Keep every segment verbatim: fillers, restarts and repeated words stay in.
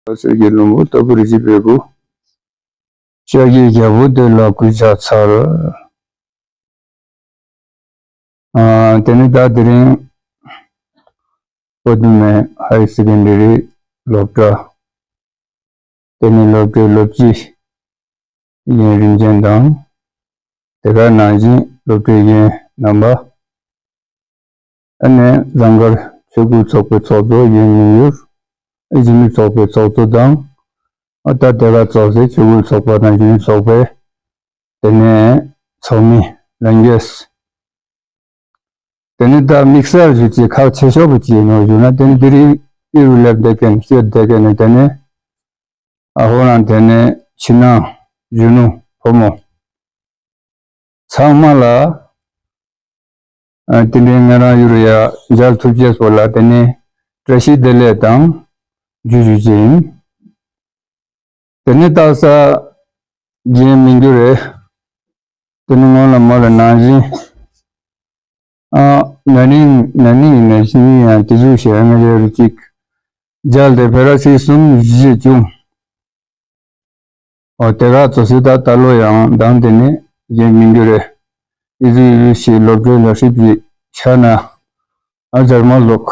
གསེར་གྱི་ལྷུན་པོ་ལྟ་བུར་བརྗིད་པའི་སྐུ། ཤཱཀྱའི་རྒྱལ་པོ་དེ་ལ་གུས་ཕྱག་འཚལ། ཨ། དེ་ནས་ད་དེ་རིང་བོད་སྡོད་མའི་ཧའི་སེ་ཀན་ཌ་རི་སློབ་གྲྭ། དེ་ནས་སློབ་གྲྭའི་སློབ་སྤྱི་ཡིན་རིན་ཆེན་དང་། དེ་ག་ནང་བཞིན་སློབ་གྲྭའི་ཡིན་རྣམ་པ། ཨ་ནས་ཟངས་དཀར་ཆོས་སྐུལ་ཚོགས་པའི་ཚོགས་གཙོ་ཡིན་མི་ཡུར། ཨ། གཞིས་མི་ཚོགས་པའི་ཚོགས་གཙོ་དང་། ཨ། ད་དེ་ག་ཚོགས་སའི་ཆོས་སྐུལ་ཚོགས་པ་དང་གཞིས་མི་ཚོགས་པའི་དེ་ནས་ཚོགས་མི་ལྷན་རྒྱས། དེ་ནས་ད་དམིགས་བསལ་ཞུ་ཅིག་ཁག་ཆེ་ཤོས་པོ་ཅིག་ཡིན་ནོ་ཞུ་ན། དེ་ནས་དེ་རིང་ཨི་རུ་སླེབས་བསྡད་མཁན་སྐྱོད་བསྡད་མཁན་ནི་དེ་ནས་ཨ་ཧོ་རང་དེ་ནས་ཕྱི་ནང་གཞོན་ནུ་ཕོ་མོ་ཚང་མ་ལ། ཨ། དེ་འདྲའི་ང་རང་ཡུལ་ཡ་མཇལ་ཐུབ་ཅེས་པོ་ལ་དེ་ནས་བཀྲ་ཤིས་བདེ་ལེགས་དང་འཇུ་ཞུ་ཅེས་ཡིན། དེ་ནས་ད་ས་རྗེས་མི་འགྱུར་རེད། དེ་ནས་སྔོན་ལ་མོ་ལ་ནང་བཞིན། ཨ། ན་ནིང་ན་ནིང་ཡིན་ན་ཕྱི་ཉིན་ཡང་དེ་ཟུག་བྱས་ང་རེ་རུ་གཅིག་མཇལ་ཏེ་བོད་ར་ཚིགས་གསུམ་བཞི་བྱས་བྱུང་། འོ། དེ་ག་ཚོ་སི་ད་ད་ལོ་ཡང་མདང་དེ་ནས་རྗེས་མི་འགྱུར་རེད། ཨི་ཟུག་ཨི་ཟུག་ཞིག་སློབ་གྲྭའི་ལ་ཧྲིབ་ཀྱི་ཆ་ན། ཨ། ཛར་མ་ལོག་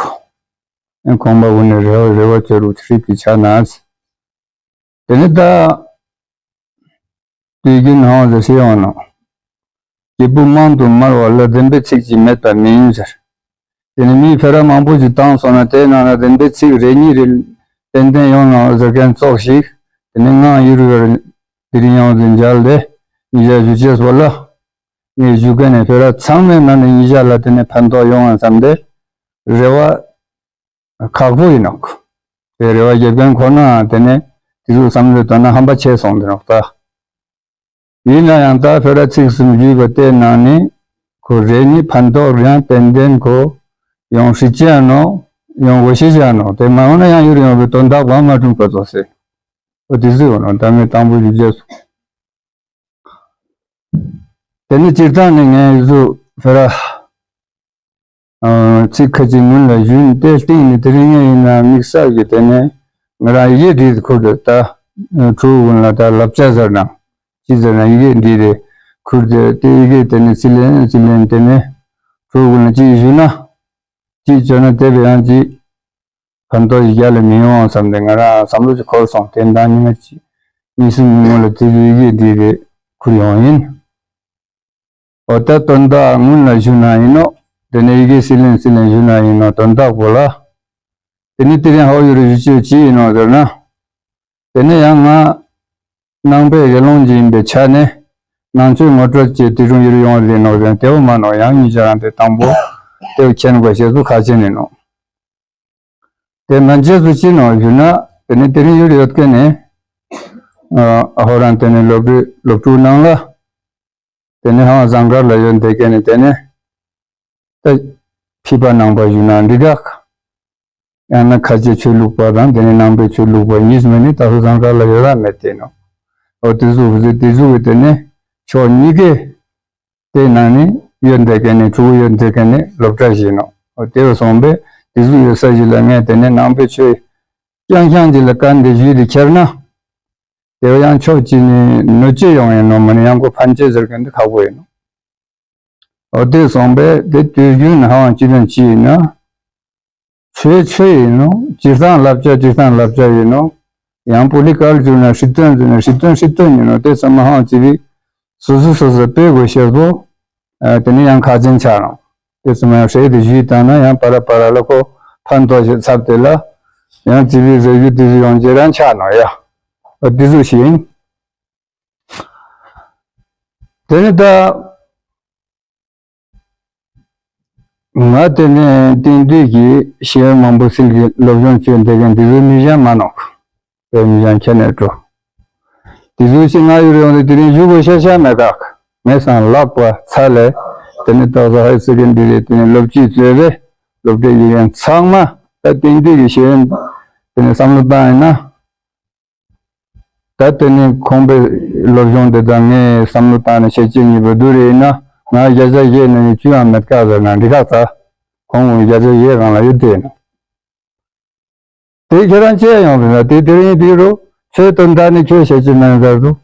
ཨེ། ཁོང་པ་བུ་ནས་རེ་བ་རེ་བ་བཅོལ་རུ་ཧྲིབ་ཀྱི་ཆ་ན། དེ་ནས་ད་དུས་རྒྱུན་ནང་བ་ཟེར་ཤེས་ཡོང་ནོ། སྐྱེས་བུ་མང་དུ་སྨྲ་བ་ལ་བདེན་པའི་ཚིག་ཅིག་མེད་པ་མིན་ཟེར། དེ་ནས་མི་ཕལ་ར་མང་པོ་ཞིག་བཏང་སོང་ན་དེའི་ནང་ན་བདེན་པའི་ཚིག་རེ་གཉིས་རེ་ཏན་ཏན་ཡོང་ནོ་ཟེར་མཁན་ཙོགས་ཤིག་དེ་ནས་ངའང་ཡུ་རུ་ཡར་དེ་རིང་ཡང་དུ་མཇལ་ཏེ་ཉིན་ཞག་བཞུགས་ཅེས་པོ་ལ། ངས་བཞུགས་མཁན་ནས་ཕལ་ར་ཚང་མའི་ནང་ནས་ཉིན་ཞག་ལ་དེ་ནས་ཕན་ཐོགས་ཡོང་བ་བསམ་སྟེ་རེ་བ་ཁག་པོ་ཡིན་ནོ། དེ་རེ་བ་རྒྱབ་མཁན་ཁོ་ན་དེ་ནས་དེ་ཚོ་བསམ་བློ་བཏང་ན་ཧམ་པ་ཆེ་སོང་དེ་ནོ་ད། ཡིན་ན་ཡང་ད་བོད་ར་ཚིགས་གསུམ་བརྒྱུད་པ་དེ་ནང་ནས་ཁོ་རེ་གཉིས་ཕན་ཐོགས་ཡང་ཏན་ཏན་ཁོ་ཡོང་སྲིད་ཅེས་ནོ། ཡོང་དགོས་ཤེས་ཅེས་ནོ། དེ་མ་ཡོང་ན་ཡང་ཡུར་ཡོང་བའི་དོན་དག་བ་མ་བསྐྲུན་པ་ཚོ་ཟེར། ཨོ་དེ་ཟེར་བ་ནོ། ད་ངས་དང་པོ་ཞུ་རྒྱུ་སོང་། དེ་ནི་སྤྱིར་བཏང་ནས་ངས་ཡུ་ཚོ་བོད་ར། ཨ། ཚིག་ཁ་ཅིག་སྔོན་ལ་ཞུས་ནས་དེ་སྟེང་ནས་དེ་རིང་ངས་ཡིན་ན་དམིགས་བསལ་གྱི་དེ་ནས་ང་རང་ཡི་གེ་བྲིས་ཁུར་དེ་ད་ཕྲུ་གུ་ཀུན་ལ་ད་བསླབ་བྱ་ཟེར་ན་ཅི་ཟེར་ན་ཡི་གེ་འབྲི་རེ་ཁུར་དེ་དེ་ཡི་གེ་དེ་ནས་ཚིག་ལེན་ཚིག་ལེན་དེ་ནས་ཕྲུ་གུ་ཀུན་ལ་ཅིག་ཞུས་ན་ཅིག་བྱས་ན་དེ་བས་ཡང་ཅིག་ཕན་ཐོགས་ཅིག་རྒྱ་ལ་མི་ཡོང་བསམ་སྟེ་ང་རང་བསམ་བློ་ཅིག་འཁོར་སོང་། དེ་ད་ཉི་མ་ཅིག་གཉིས་གསུམ་གྱི་སྔོན་ལ་དེ་ཚོ་ཡི་གེ་འབྲི་རེ་ཁུར་ཡོང་ཡིན། འོ་ད་དོན་དག་སྔོན་ལ་ཞུ་ན་ཡིན་ནོ། དེ་ནས་ཡི་གེ་སི་ལེན་སི་ལེན་ཞུ་ན་ཡིན་ནོ། དོན་དག་པོ་ལ། དེ་ནི་དེ་རིང་ཧོ་ཡུ་རུ་ཞུ་ཆེད་ཅི་ཡིན་ནོ་ཟེར་ན། དེ་ནས་ཡང་ང་ནང་པའི་དགེ་སློང་ཅིག་ཡིན་པའི་ཆ་ནས་ནང་ཆོས་ངོ་སྤྲོད་ཅིག་དེ་རུང་ཡུ་རུ་ཡོང་རེད་ནོ་ཟེར་དེའོ་མ་ནོ། ཡང་ཉིན་ཞག་རང་དེ་དང་པོ་དེའོ་མཁྱེན་དགོས་ཤེས་པོ་ཁག་ཆེན་ཡིན་ནོ། དེ་མན་ཆད་སུ་ཅི་ནོ་ཞུ་ན། དེ་ནི་དེ་རིང་ཡུལ་ཡོད་མཁན་ནི་ཨ་ཧོ་རང་དེ་ནི་སློབ་གྲྭའི་སློབ་ཕྲུག་ནང་ལ་དེ་ནི་ཧང་ཟངས་དཀར་ལ་ཡོད་བསྡད་མཁན་ནི་དེ་ནི་ད་ཕྱི་པ་ནང་པ་ཞུ་ན་འདི་དག་ཡང་ན་ཁ་ཆེ་ཆོས་ལུགས་པ་དང་དེ་ནི་ནང་པའི་ཆོས་ལུགས་པ་གཉིས་མིན་ནི་ད་སུ་ཟངས་དཀར་ལ་ཡོད་ར་མེད་དེ་ནོ། འོ་དེ་ཚོ་དེ་ཚོ་གི་དེ་ནི་ཕྱོགས་གཉིས་ཀའི་དེའི་ནང་ནས་ཡོད་བསྡད་མཁན་ནི་ཕྲུ་གུ་ཡོད་བསྡད་མཁན་ནི་སློབ་གྲྭ་ཞིག་ནོ། དེ་བ་སོང་པས་དེ་ཚོ་ཡོད་ས་ཞིག་ལ་ངས་དེ་ནས་ནང་པའི་ཆོས་རྐྱང་རྐྱང་ཅིག་ལ་བཀའ་འདི་ཞུས་ཏེ་ཁྱེར་ན། དེ་བ་ཡང་ཕྱོགས་གཅིག་ནས་གནོད་བྱེད་ཡོང་ཡིན་ནོ། མ་ནི་ཡང་ཁོ་ཕན་ཆད་ཟེར་མཁན་འདི་ཁག་པོ་ཡིན་ནོ། འོ་དེ་སོང་པས་དེ་དུས་རྒྱུན་ནས་ཧ་ཅི་དང་ཅི་ཡིན་ན། ཆོས་ཆོས་ཡིན་ནོ། སྤྱིར་བཏང་བསླབ་བྱ་སྤྱིར་བཏང་བསླབ་བྱ་ཡིན་ནོ། ཡང་པོ་ལི་ཀལ་ཅུར་ན་ཧྲིལ་སྟོན་ཟེར་ན་ཧྲིལ་སྟོན་ཧྲིལ་སྟོན་ཡིན་ནོ། དེ་ཚང་མ་ཧང་ཅི་བི་སོ་སོ་སོ་སོ་སྤེལ་དགོས་ཤེས་པོ། ཨ། དེ་ནི་ཡང་ཁག་ཅན་ཆགས་ནོ། དེ་ཚང་མ་ཡང་ཧྲེ་དེ་ཞུས་བཏང་ན་ཡང་པ་ར་པ་ར་ལ་ཁོ་ཕན་ཐོགས་ཤིག་ཚབ་དེ་ལ་ཡང་ཅི་བི་རེ་རྒྱུ་དེ་ཚོ་ཡོང་རྗེས་རང་ཆགས་ནོ་ཡ། ཨ། དེ་ཚོ་ཞིག་ཡིན། དེ་ནི་ད། ང་དེ་ནས་དེང་དུས་ཀྱི་ཤེས་ཡོན་མང་པོ་སིལ་གྱི་སློབ་སྦྱོང་བྱས་བསྡད་མཁན་འདི་ཚོའི་མི་གཞན་མ་ནོག་པའི་མི་གཞན་ཁྱེར་ནས་འགྲོ། དེ་ཚོའི་ཕྱི་ང་ཡུལ་ཡོང་དུས་དེ་རིང་བཞུགས་དགོས་ཤ་ཤ་མེད་ཀ། ངས་སང་ལག་པ་ཚ་ལས་དེ་ནས་ཏོག་ཙམ་ཧའི་སི་ཀན་ཌི་རི་དེ་ནས་སློབ་སྤྱི་གཙོས་པའི་སློབ་གྲྭའི་ཡིག་རྒན་ཚང་མ་ད་དེང་དུས་ཀྱི་ཤེས་ཡོན་དེ་ནས་བསམ་བློ་བཏང་ཡིན་ན། ད་དེ་ནི་ཁོང་པའི་སློབ་སྦྱོང་དེ་དང་ངས་བསམ་བློ་བཏང་ནས་བྱས་རྗེས་གཉིས་པོ་བསྡུར་རེ་ཡིན་ན་ང་བརྒྱ་ཆ་བཞི་ནས་བཅུ་ཡང་མེད་ཀ་ཟེར་ན་འགྲིག་ག་ད། ཁོང་གི་བརྒྱ་ཆ་བཞི་སྒང་ལ་ཡོད་དེ་ཡིན། དེ་ཁྱེད་རང་བཅས་ཡོང་བས་ན་དེ་དེ་རིང་དེ་རུ་ཆོས་དོན་དག་ནི་ཁྱོད་བཤད་ཀྱི་མེད་ཟེར་དུ།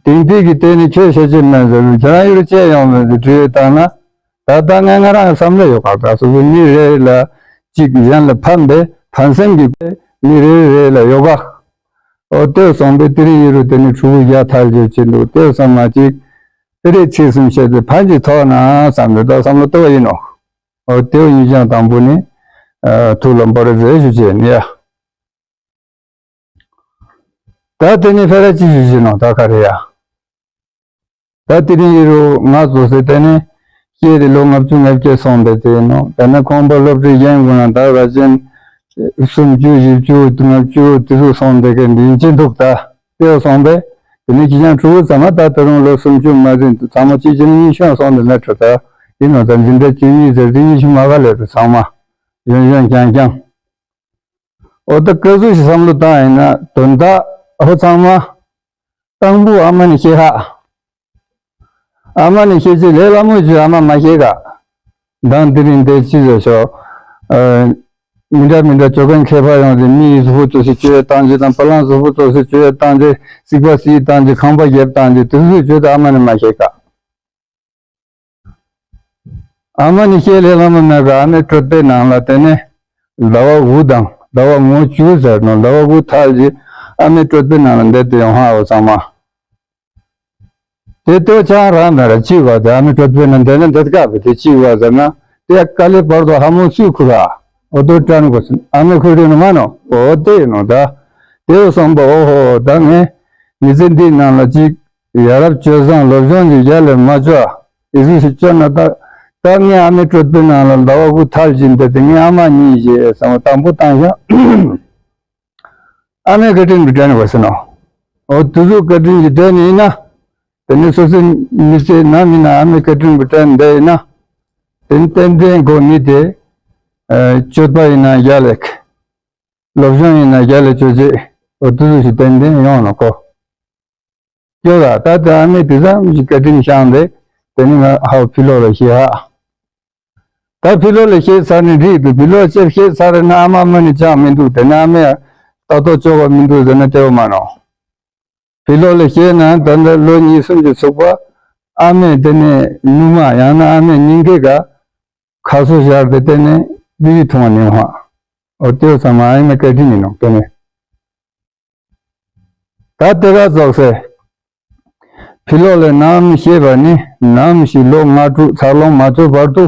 དེང་དུས་ཀྱི་དེ་ནི་ཁྱོད་བཤད་ཀྱི་མེད་ཟེར་དུ་ཁྱེད་རང་ཡུལ་བཅས་ཡོང་བས་ཟེར་དྲི་བ་བཏང་ན། ད་ལྟ་ང་ང་རང་བསམ་བློ་ཡོད་ག་ག་སོ་སོ་མི་རེ་ལ་གཅིག་གཞན་ལ་ཕན་པའི་ཕན་སེམས་ཀྱི་མི་རེ་རེ་ལ་ཡོད་ག་ཨོ་ལྟོས་སོང་པས་དེ་རིང་ཡུལ་རུ་དེ་ནི་ཕྲུ་གུ་བརྒྱ་ཐལ་རྒྱུ་ཅི་འདུག་ལྟོས་སོང་མ་གཅིག་དེ་རེ་ཚིག་གསུམ་བཤད་དེ་ཕན་གྱི་ཐོག་ན་བསམ་པའི་ད་བསམ་བློ་ལྟོས་ཡིན་ནོ། ཨོ་ལྟོས་ཡིན་ཀྱང་དང་པོ་ནི་ཐུགས་ལ་འབོར་རེ་ཟེར་ཞུ་བྱས་ནི་ཡ། ད་དེ་ནི་ཕེ་ར་ཅི་ཞུ་བཞིན་ནོ་ད་ག་རེ་ཡ། ད་དེ་རིང་ཡི་རུ་ང་བཟོ་སའི་དེ་ནི་སྐྱེས་དེ་ལོ་ལྔ་བཅུ་ང་བརྒྱད་སོང་བའི་དེ་ནོ། དེ་ནི་ཁོང་པ་སློབ་གྲྭའི་རྒན་དགོས་ན་ད་ག་ཅན་སུམ་ཅུ་བཞི་བཅུ་ལྔ་བཅུ་དེ་ཚོ་སོང་བའི་གི་འདིན་ཅི་འདུག་ད་དེ་སོང་བས་དེ་ནི་ཁྱི་ཅང་ཕྲུ་གུ་ཚང་མ་ད་ད་རུང་ལོ་སུམ་ཅུ་མ་ཟིན་དུ་ཚང་མ་གཅིག་གཅིག་ནི་ཉི་ཤུ་སོང་དུ་མེད་འགྲོ་ད་ཡིན་ནོ། ད་འཛིན་གྲྭ་བཅུ་གཉིས་ཟེར་དུས་ཉི་ཤུ་མ་ག་ལས་འགྲོ་ཚང་མ་གཞོན་གཞོན་རྐྱང་རྐྱང་། འོ་ད་སྐབས་སུ་ཞིག་བསམ་བློ་བཏང་ཡིན་ན་དོན་དག་ཧོ་ཚང་མ་དང་པོ་ཨ་མ་ནི་ཤེས་ཧ། ཨ་མ་ནི་ཤེས་ཅི་ལས་སླ་མོ་ཅིག་ཨ་མ་མ་ཤེས་ག་མདང་དེ་རིང་འདས་ཅི་ཟེར་ཤོག་མི་འདྲ་མི་འདྲ་ཅོ་མཁན་མཁས་པ་ཡོང་དེ་མི་ཡི་གཟུགས་པོ་བཙོ་སི་བཅོས་ཡས་བཏང་རྗེས་དང་བ་ལང་གཟུགས་པོ་བཙོ་སི་བཅོས་ཡས་བཏང་རྗེས་སིག་པ་སི་བཏང་རྗེས་ཁང་པ་རྒྱབ་བཏང་རྗེས་དེ་ཚོ་བཅོས་དེ་ཨ་མ་ནི་མ་ཤེས་ག་ཨ་མ་ནི་ཤེས་ལས་སླ་མོ་མེད་པར་ཨ་མའི་གྲོད་པའི་ནང་ལ་དེ་ནས་ཟླ་བ་དགུ་དང་ཟླ་བ་ངོ་བཅུ་ཟེར་ནོ། ཟླ་བ་དགུ་ཐལ་རྗེས་ཨ་མའི་གྲོད་པའི་ནང་ལ་བསྡད་དེ་ཡོང་ཧ་འོ་ཚང་མ། དེ་ལྟོས་ཆང་རག་མེད་ར་ཅི་བ་དེ་ཨ་མའི་གྲོད་པའི་ནང་བསྡད་ན་འདེད་དཀའ་བས་དེ་ཅི་བ་ཟེར་ན་དེ་དཀའ་ལས་བར་དུ་ཧ་མོ་སུས་ཁུར་ར་འོ་དོ་དྲན་དགོས་ཨ་མའི་ཁུར་དེ་ནི་མ་ནོ་འོ་དེ་ཡིན་ནོ་ད། དེ་བསམ་པ་འོ་ཧོ་ད་ངས་མི་ཚེ་འདིའི་ནང་ལ་ཅིག་ཡ་རབས་སྤྱོད་བཟང་སློབ་སྦྱོང་གི་ཡ་ལས་མ་བཅོ་ཨི་ཟུ་ཞིག་བཅོ་ན་ད་ད་ངས་ཨ་མའི་གྲོད་པའི་ནང་ལ་ཟླ་བ་དགུ་ཐལ་བཞིན་བསྡད་དེ་ངས་ཨ་མ་གཉིས་ཞེས་བསམ་བློ་དང་པོ་བཏང་ཤག་ཨ་མའི་བཀའ་དྲིན་གྱིས་དྲན་བ་ཟེར་ནོ། འོ་དུ་ཟུག་བཀའ་དྲིན་གྱིས་དྲན་ནས་ཡིན་ན། དེ་ནས་སོ་སོའི་མི་ཚེ་ནམ་ཡིན་ན་ཨ་མའི་བཀའ་དྲིན་གྱིས་དྲན་བསྡད་ཡིན་ན། དེ་ནི་ཏན་ཏན་གོ་མི་དེ། སྤྱོད་པ་ཡིན་ན་རྒྱ་ལས། སློབ་སྦྱོང་ཡིན་ན་རྒྱ་ལས་སྤྱོད་རྗེས་འོ་དུ་ཟུག་ཞིག་ཏན་ཏན་ཡོང་ནོ་གོ། སྐྱོ་ར་ད་ལྟ་ཨ་མས་དེ་ཙམ་ཞིག་བཀའ་དྲིན་བསྐྱངས་ཏེ་དེ་ནི་ང་ཧའོ་ཕི་ལོག་ལ་བཤད་ཧ། ད་ཕི་ལོག་ལ་བཤད་ཚར་ནས་འགྲིག་འདུག་ཕི་ལོག་ཅེར་བཤད་ཚར་ན་ཨ་མ་མ་ནི་ཅང་མི་འདུག་དེ་ནི་ཨ་མས་ལྟ་རྟོག་ཆོག་པ་མི་འདུག་ཟེར་ན་དེ་བ་མ་ནོ། ཕི་ལོག་ལ་བཤད་ན་ད་ལྟ་ལོ་གཉིས་གསུམ་གྱི་ཚུགས་པ་ཨ་མས་དེ་ནས་ནུ་མ་ཡང་ན་ཨ་མས་སྙིང་གའི་ག་ཁ་སོ་བཞར་ཏེ་དེ་ནས་བི་བི་འཐུང་བ་ནི་ཧ། འོ་དེ་བ་ཚང་མ་ཨ་མའི་བཀའ་དྲིན་ཡིན་ནོ་དེ་ནས། ད་དེ་ག་རྫོགས་སེ། ཕི་ལོག་ལས་ནམ་ཤེས་པ་ནི་ནམ་ཞིག་ལོ་ལྔ་དྲུག་འཚར་ལོངས་མ་བྱུང་བར་དུ།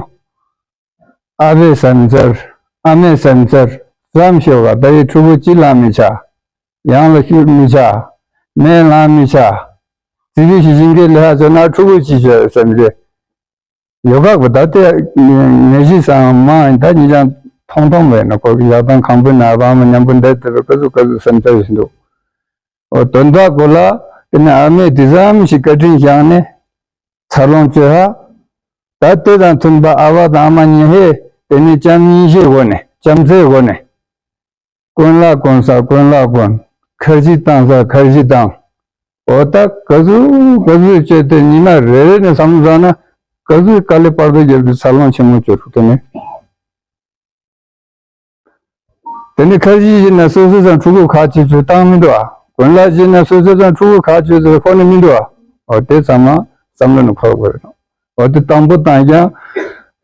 ཨ་ཕའི་སེམས་ཚོར། ཨ་མའི་སེམས་ཚོར་ཙམ་ཤོད་ག་ད་ཡི་ཕྲུ་གུ་ཅི་ལ་མི་ཆ། ཡང་ལ་ཤུལ་མི་ཆ། མེ་ལ་མི་ཆ། ཙི་ཙི་ཞིག་ཞིང་གི་ལས་ཧ་ཆོད་ན་ཕྲུ་གུ་ཅི་ཤོད་སེམས་ཀྱི། ཡོ་ག་གི་ད་ལྟའི་ནད་གཞི་སང་མང་ད་ཉིན་ཅང་ཐོང་ཐོང་བས་ན་ཁོ་གི་ཡག་དང་ཁང་པའི་ནང་བ་མ་མཉམ་པོ་འདས་ཏེ་བས་ཀ་ཟུ་ཀ་ཟུ་སེམས་ཚ་ཡོད་འདུག་འོ་དོན་དག་གོ་ལ་དེ་ནས་ཨ་མས་དེ་ཙམ་ཞིག་བཀའ་དྲིན་བཞག་ནས་འཚར་ལོངས་བྱོས་ཧ། ད་དེ་དང་མཐུན་པ་ཨ་བ་དང་ཨ་མ་གཉིས་ཧེ་དེ་ནས་ལྕམ་གཉིས་ཤེས་དགོས་ནས་ལྕམ་ཚའི་དགོས་ནས། དཀོན་ལ་དཀོན་ས་དཀོན་ལ་དཀོན། ཁར་ཇི་བཏང་ས་ཁར་ཇི་བཏང་། འོ་ད་ག་ཟུག་ག་ཟུག་བྱས་ཏེ་ཉི་མ་རེ་རེ་ནས་བསམ་བློ་བཏང་ན་ག་ཟུག་དཀའ་ལས་དཔར་དུ་བརྒྱབ་ཏེ་འཚར་ལོངས་ཆེན་མོ་བྱོས་ཐུབ་དེ་ནས། དེ་ནས་ཁར་ཇི་བྱས་ན་སོ་སོ་ཚང་ཕྲུ་གུ་ཁ་ཆེ་ཚོས་བཏང་མི་འདུག་ཨ། དཀོན་ལ་བྱས་ན་སོ་སོ་ཚང་ཕྲུ་གུ་ཁ་ཆེ་ཚོས་ཁོ་ནས་མི་འདུག་ཨ། འོ་དེ་ཚང་མ་བསམ་བློ་ནས་འཁོར་དགོས་རེད། འོ་དེ་དང་པོ་བཏང་ཀྱང་།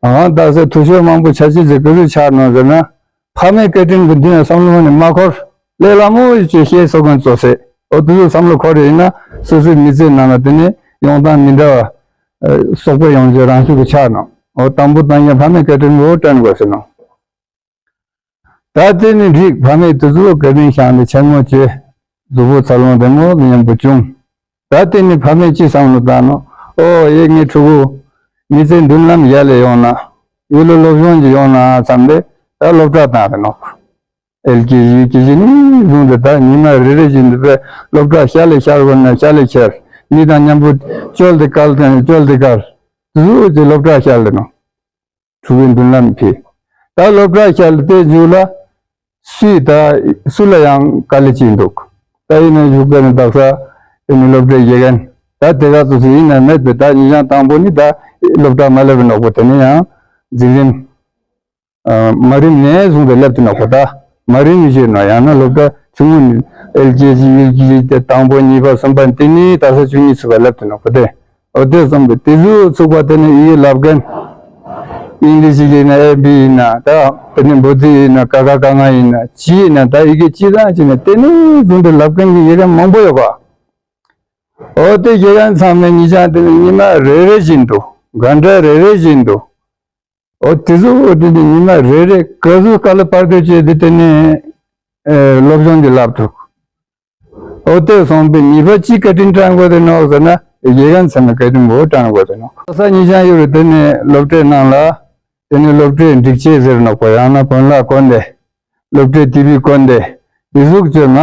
ཨང་དག་ས་ཐུ་ཤོ་མང་པོ་ཆ་ཅི་ཟེར་ག་ཚོད་ཆགས་ནོ་ཟེར་ན། ཕ་མའི་བཀའ་དྲིན་གྱི་མདུན་ལ་བསམ་བློ་ནས་མ་འཁོར། ལས་སླ་མོ་ཡི་ཆེ་ཤེས་སོ་མཁན་གཙོ་སེ། འོ་དུ་ཚོ་བསམ་བློ་འཁོར་ཡིན་ན་སོ་སོའི་མི་ཚེའི་ནང་ལ་དེ་ནས་ཡོང་སྟངས་མི་འདྲ་བ། སོག་པོ་ཡོང་རྒྱུ་རང་ཤུགས་ཀྱི་ཆགས་ནོ། འོ་དང་པོ་བཏང་ཀྱང་ཕ་མའི་བཀའ་དྲིན་འོ་དྲན་དགོས་ཟེར་ནོ། ད་དེ་ནི་འགྲིག་ཕ་མས་དུ་ཚོད་བཀའ་དྲིན་བསྐྱངས་ཏེ་ཆེན་མོ་བྱས། གཟུགས་པོ་འཚར་ལོངས་ལྡེ་མོ་མཉམ་པོ་བྱུང་། ད་དེ་ནི་ཕ་མས་ཅི་བསམ་བློ་བཏང་ནོ། ཨོ་ཡེ་ངའི་ཕྲུ་གུ། མི་ཚེ་མདུན་ལམ་ཡར་ལས་ཡོང་ན། ཡུལ་ལ་སློབ་སྦྱོང་གྱི་ཡོང་ན་བསམ་པས་ད་སློབ་གྲྭ་བཏང་རེ་ནོ། ཨེལ་ཀེ་ཇི་ཡུ་ཀེ་ཇི་ནས་བཟུང་སྟེ་ད་ཉི་མ་རེ་རེ་བཞིན་དུ་པས་སློབ་གྲྭ་ཤར་ལས་ཤར་དགོས་ན་ཤར་ལས་ཤར། མི་དང་མཉམ་པོ་བཅོལ་ཏེ་བཀལ་དང་བཅོལ་ཏེ་བཀལ། དུ་ཚོད་ཀྱི་སློབ་གྲྭ་ཤར་ལས་ནོ། ཕྲུ་གུའི་མདུན་ལམ་ཕྱེ། ད་སློབ་གྲྭ་ཤར་ལ་བལྟས་འཇུག་ལ། སུས་ད་སུ་ལ་ཡང་དཀའ་ལས་བྱས་འདུག་ད་ཡིན་ན་བཞུགས་མཁན་ནི་དག་ས་ཡིན་ནི་སློབ་གྲྭའི་དགེ་རྒན། ད་དེ་ག་ཚོད་སུ་ཡིན་ན་མེད་པའི་ད་ཉིན་ཞག་དང་པོ་ནི་ད་སློབ་གྲྭ་མ་སླེབས་པའི་ནོག་པོ་དེ་ནི་ཡང་འཛིན་རིམ་མ་རིམ་ནས་བཟུང་སྟེ་སླེབས་ཏེ་ནོག་པོ་ད། མ་རིང་ཞིག་ནང་ཡང་ན་སློབ་གྲྭ་ཆུང་ངུ་ནས་ཨེལ་ཀེ་ཇི་ཡུ་ཀེ་ཇི་དེ་དང་པོ་གཉིས་པ་གསུམ་པ་དེ་ནས་ད་ས་བཅུ་གཉིས་ཚུགས་པ་སླེབས་ཏེ་ནོ་གོ་དེ། འོ་དེ་གསུམ་པའི་དེ་ཚོ་ཚུགས་པ་དེ་ནས་ཡི་གེ་ལབ་མཁན། ཨིང་ལིཤ་ཡིན་ན་ཨེ་བི་ཡིན་ན་ད་དེ་ནས་འབོ་དི་ཡིན་ན་ཀ་ཁ་ག་ང་ཡིན་ན་ཅི་ཡིན་ན་ད་ཡི་གེ་ཅི་ཙམ་ཅི་ནས་དེ་ནས་བཟུང་སྟེ་ལབ་མཁན་གྱི་ཡི་གེ་མང་པོ་ཡོད་པ། འོ་དེ་ཡི་གེ་ཚང་མས་ཉིན་ཞག་དེ་ནས་ཉི་མ་རེ་རེ་བཞིན་དུ་ག་འདྲ་རེ་རེ་བཞིན་དུ། འོ་དེ་ཚོ་འོ་དེ་ནས་ཉི་མ་རེ་རེ་ག་ཚོད་དཀའ་ལས་བར་དོ་བྱས་ཏེ་དེ་ནས་ཨེ་སློབ་སྦྱོང་གི་ལབ་ཐུབ། འོ་དེ་སོང་པའི་ཉི་མ་གཅིག་བཀའ་དྲིན་དྲན་དགོས་དེ་ནོ་ཟེར་ན་དགེ་རྒན་ཚང་མས་བཀའ་དྲིན་པོ་དྲན་དགོས་དེ་ནོ། ས་ཉིན་ཞག་ཡོད་རེད་དེ་ནས་སློབ་གྲྭའི་ནང་ལ་དེ་ནས་སློབ་གྲྭའི་སྒྲིག་ཆས་ཟེར་ནོ་གོ་ཡང་ན་བོན་ལྭ་གོན་ཏེ་སློབ་གྲྭའི་ཏི་བི་གོན་ཏེ་དེ་ཟུག་བྱས་ང་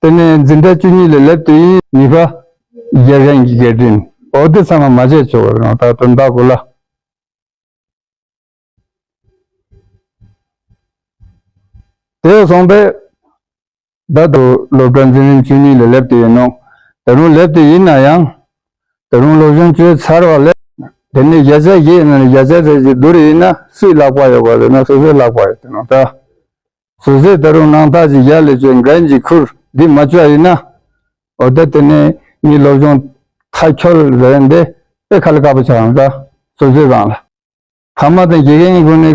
དེ་ནས་འཛིན་གྲྭ་བཅུ་གཉིས་ལ་སླེབས་དུས་ཉི་མ་དགེ་རྒན་གྱི་བཀའ་དྲིན་འོ་དེ་ཚང་མ་མ་བྱས་ཆོག་རེད་ནོ་ད་དོན་དག་གོ་ལ། དེ་སོང་པས། ད་དུ་སློབ་གྲྭ་འཛིན་རིམ་བཅུ་གཉིས་ལ་སླེབས་ཏེ་ཡིན་ནོ། ད་རུང་སླེབས་ཏེ་ཡིན་ན་ཡང་། ད་རུང་སློབ་སྦྱོང་བྱས་ཚར་བ་ལས། དེ་ནས་བརྒྱ་ཆ་བཞི་ཡིན་ན་བརྒྱ་ཆ་བརྒྱད་ཀྱི་བསྡུར་ཡིན་ན་སུའི་ལག་པ་ཡོད་པ་རེད་ན་སོ་སོའི་ལག་པ་ཡོད་དེ་ནོ་ད། སོ་སོས་ད་རུང་སྣང་ཐག་ཅིག་ཡར་ལས་བཅོས་འགན་ཅིག་ཁུར་འདི་མ་བཅོས་ཡིན་ན། འོ་ད་དེ་ནས་ངའི་སློབ་སྦྱོང་མཐའ་འཁྱོལ་ཟེར་ཡ་འདི་དཔེ་ཁ་ལ་དཀར་པོ་ཆགས་ཡོང་ད་སོ་སོའི་རང་ལ། ཕ་མ་དང་དགེ་རྒན་གྱི་སྒོ་ནས་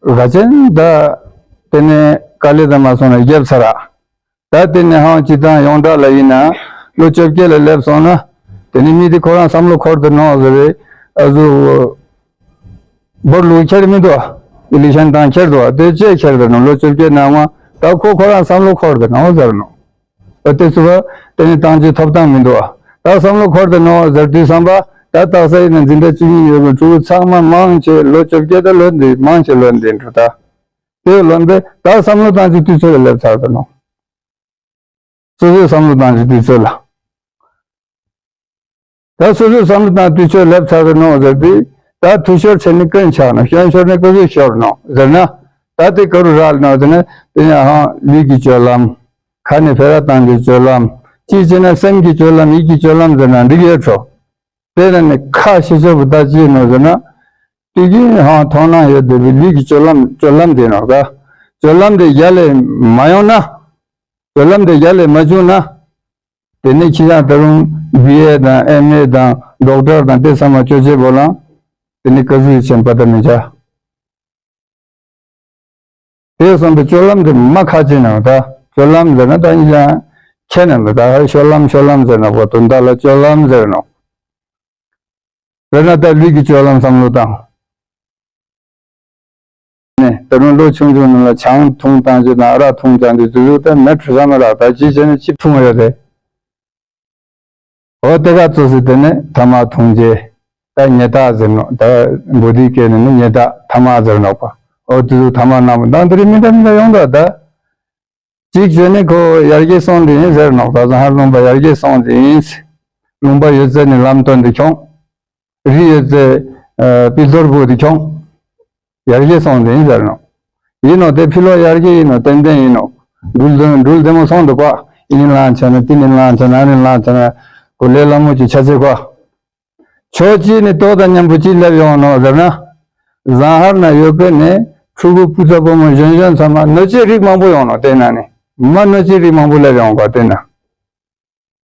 ག་ཅན་ད་དེ་ནས་དཀའ་ལས་དང་མ་སོང་ན་རྒྱབ་ཚར་ར། ད་དེ་ནས་ཧང་སྤྱི་བཏང་ཡོངས་གྲགས་ལ་ཡིན་ན་ལོ་བཅོ་བརྒྱད་ལ་སླེབས་སོང་ན་དེ་ནས་མི་དེ་ཁོ་རང་བསམ་བློ་འཁོར་དུ་ནོ་ཟེར་བས་ཨ་ཟུ་བོར་ལུག་ཁྱེར་མི་འདུག་ཨི་ལི་ཤན་དང་ཁྱེར་འདུག་དེ་ཅེས་ཁྱེར་དུ་ནོ་ལོ་བཅོ་བརྒྱད་ནང་ང་ད་ཁོ་ཁོ་རང་བསམ་བློ་འཁོར་དུ་ནོ་ཟེར་ནོ། ཨ་དེ་ཚོ་བ་དེ་ནི་ཏང་ཅི་ཐོབ་ཐང་མི་འདུག་ཨ། ད་བསམ་བློ་འཁོར་དུ་ནོ་ཟེར་དུས་བསམ་པ་ད་རྟགས་གསལ་ཡིན་ན་འཛིན་གྲྭ་བཅུ་གཉིས་ཡོད་པའི་ཕྲུ་གུ་ཚང་མ་མང་ཆེ་ལོ་བཅོ་བརྒྱད་ད་ལོན་འདི་མང་ཆེ་ལོན་འདི་འགྲོ་ད། དེ་ལོན་པས་ད་བསམ་བློ་བཏང་ཅི་དུས་ཚོད་ལ་སླེབས་ཚར་དུ་ནོ། སོ་སོས་བསམ་བློ་བཏང་ཅི་དུས་ཚོད་ལ། ད་སོ་སོས་བསམ་བློ་བཏང་དུས་ཚོད་སླེབས་ཚར་དུ་ནོ་ཟེར་དུས་ད་དུས་ཤོར་ཚེ་ནི་ཀུན་ཆགས་ནོ་སྐྱོན་ཤོར་ནི་ཀུན་ཤོར་ནོ་ཟེར་ན། ད་དེ་ག་རུ་རག་ནོ་ཟེར་ན་དེ་ཡང་ཧང་ལུས་ཀྱི་སྤྱོད་ལམ། ཁ་ནས་ཕེ་ར་བཏང་གི་སྤྱོད་ལམ། ཅིའི་ཕྱིར་ན་སེམས་ཀྱི་སྤྱོད་ལམ་ཡིད་ཀྱི་སྤྱོད་ལམ་ཟེར་ན་འགྲིག་ཡོད་ཆོག་དེ་ལ་ནི་ཁ་ཤེས་ཆོག་པོ་ད་ཅི་ནོ་ཟེར་ན། དུས་རྒྱུན་ཧང་མཐོང་སྣང་ཡོད་བསྡད་པའི་ལུས་ཀྱི་སྤྱོད་ལམ་སྤྱོད་ལམ་དེ་ནོ་ག་སྤྱོད་ལམ་དེ་ཡར་ལས་མ་ཡོང་ན། སྤྱོད་ལམ་དེ་ཡར་ལས་མ་བྱུང་ན། དེ་ནི་ཁྱི་ཡང་ད་རུང་བི་ཨེ་དང་ཨེམ་ཨེ་དང་ཌོག་ཊར་དང་དེ་ཚང་མ་ཅོ་ཅེ་བོ་ལང་དེ་ནི་ཀ་ཟུ་ཡི་ཆེན་པ་ད་མི་བྱ། དེ་སོང་པའི་སྤྱོད་ལམ་དེ་མ་ཁ་ཅན་ནང་ད་སྤྱོད་ལམ་ཟེར་ན་ད་ཡིན་ཀྱང་ཁྱེད་ནང་ད་ད་ཤོ་ལམ་ཤོ་ལམ་ཟེར་ན་བོ་དོན་དག་ལ་སྤྱོད་ལམ་ཟེར་ནོ། དཔེར་ན་ད་ལུས་ཀྱི་སྤྱོད་ལམ་བསམ་བློ་བཏང་། ནས་ད་རུང་ལོ་ཆུང་ཆུང་ནང་ལ་ཆང་འཐུང་བཏང་རྒྱུ་དང་ཨ་རག་འཐུང་བཏང་རྒྱུ་དེ་ཚོ་ད་མེད་བཟོ་མ་རག་ད་ཅི་བྱས་ནས་ཅི་འཐུང་ཡོད་རེད། འོ་དེ་ག་ཙོ་སི་དེ་ནས་ཐ་མག་འཐུང་རྗེས་ད་ཉལ་ཐག་ཟེར་ནོ་ད་འབོ་དུས་སྐད་ནས་ནི་ཉལ་ཐག་ཐ་མག་ཟེར་ནོ་པ། འོ་དེ་ཚོ་ཐ་མག་སྣ་མོ་དང་དེ་རིང་མི་འདྲ་མི་འདྲ་ཡོང་འདུག་ད། གཅིག་བྱས་ནས་ཁོ་ཡར་རྒྱས་སོང་དེ་ཡིན་ཟེར་ནོ་ད་ཟ་ཧར་ལུང་པ་ཡར་རྒྱས་སོང་དེ་ཡིན། ལུང་པ་ཡོད་ཚད་ནས་ལམ་སྟོན་དེ་ཁྱོང་། རི་ཡོད་ཚད་ཨ་པི་ལྡོར་བུ་དེ་ཁྱོང་། ཡར་རྒྱས་སོང་དེ་ཡིན་ཟེར་ནོ། ཡིན་ནོ་དེ་ཕི་ལོགས་ཡར་རྒྱས་ཡིན་ནོ་ཏན་ཏན་ཡིན་ནོ། འགྲུལ་དང་འགྲུལ་བདེ་མོ་སོང་འདུག་ག་ཡིན་ལང་བྱས་ན་ཏི་ནི་ལང་བྱས་ན་ཨ་ནི་ལང་བྱས་ན་གོ་ལེ་ལ་མོ་ཅིག་ཆ་ཚེ་ག་ཕྱོགས་གཅིག་ནས་ལྟོ་དང་མཉམ་པོ་གཅིག་སླེབས་ཡོང་ནོ་ཟེར་ན། བཟང་ཧར་ན་ཡོད་པའི་ནས་ཕྲུ་གུ་སྤུ་ཚ་སྤོ་མོ་གཞོན་གཞོན་ཚང་མ་གནོད་བྱེད་རིགས་མང་པོ་ཡོང་ནོ་བལྟས་ན་ནི་མ་གནོད་བྱེད་རིགས་མང་པོ་སླེབས་ཡོང་ག་བལྟས་ན།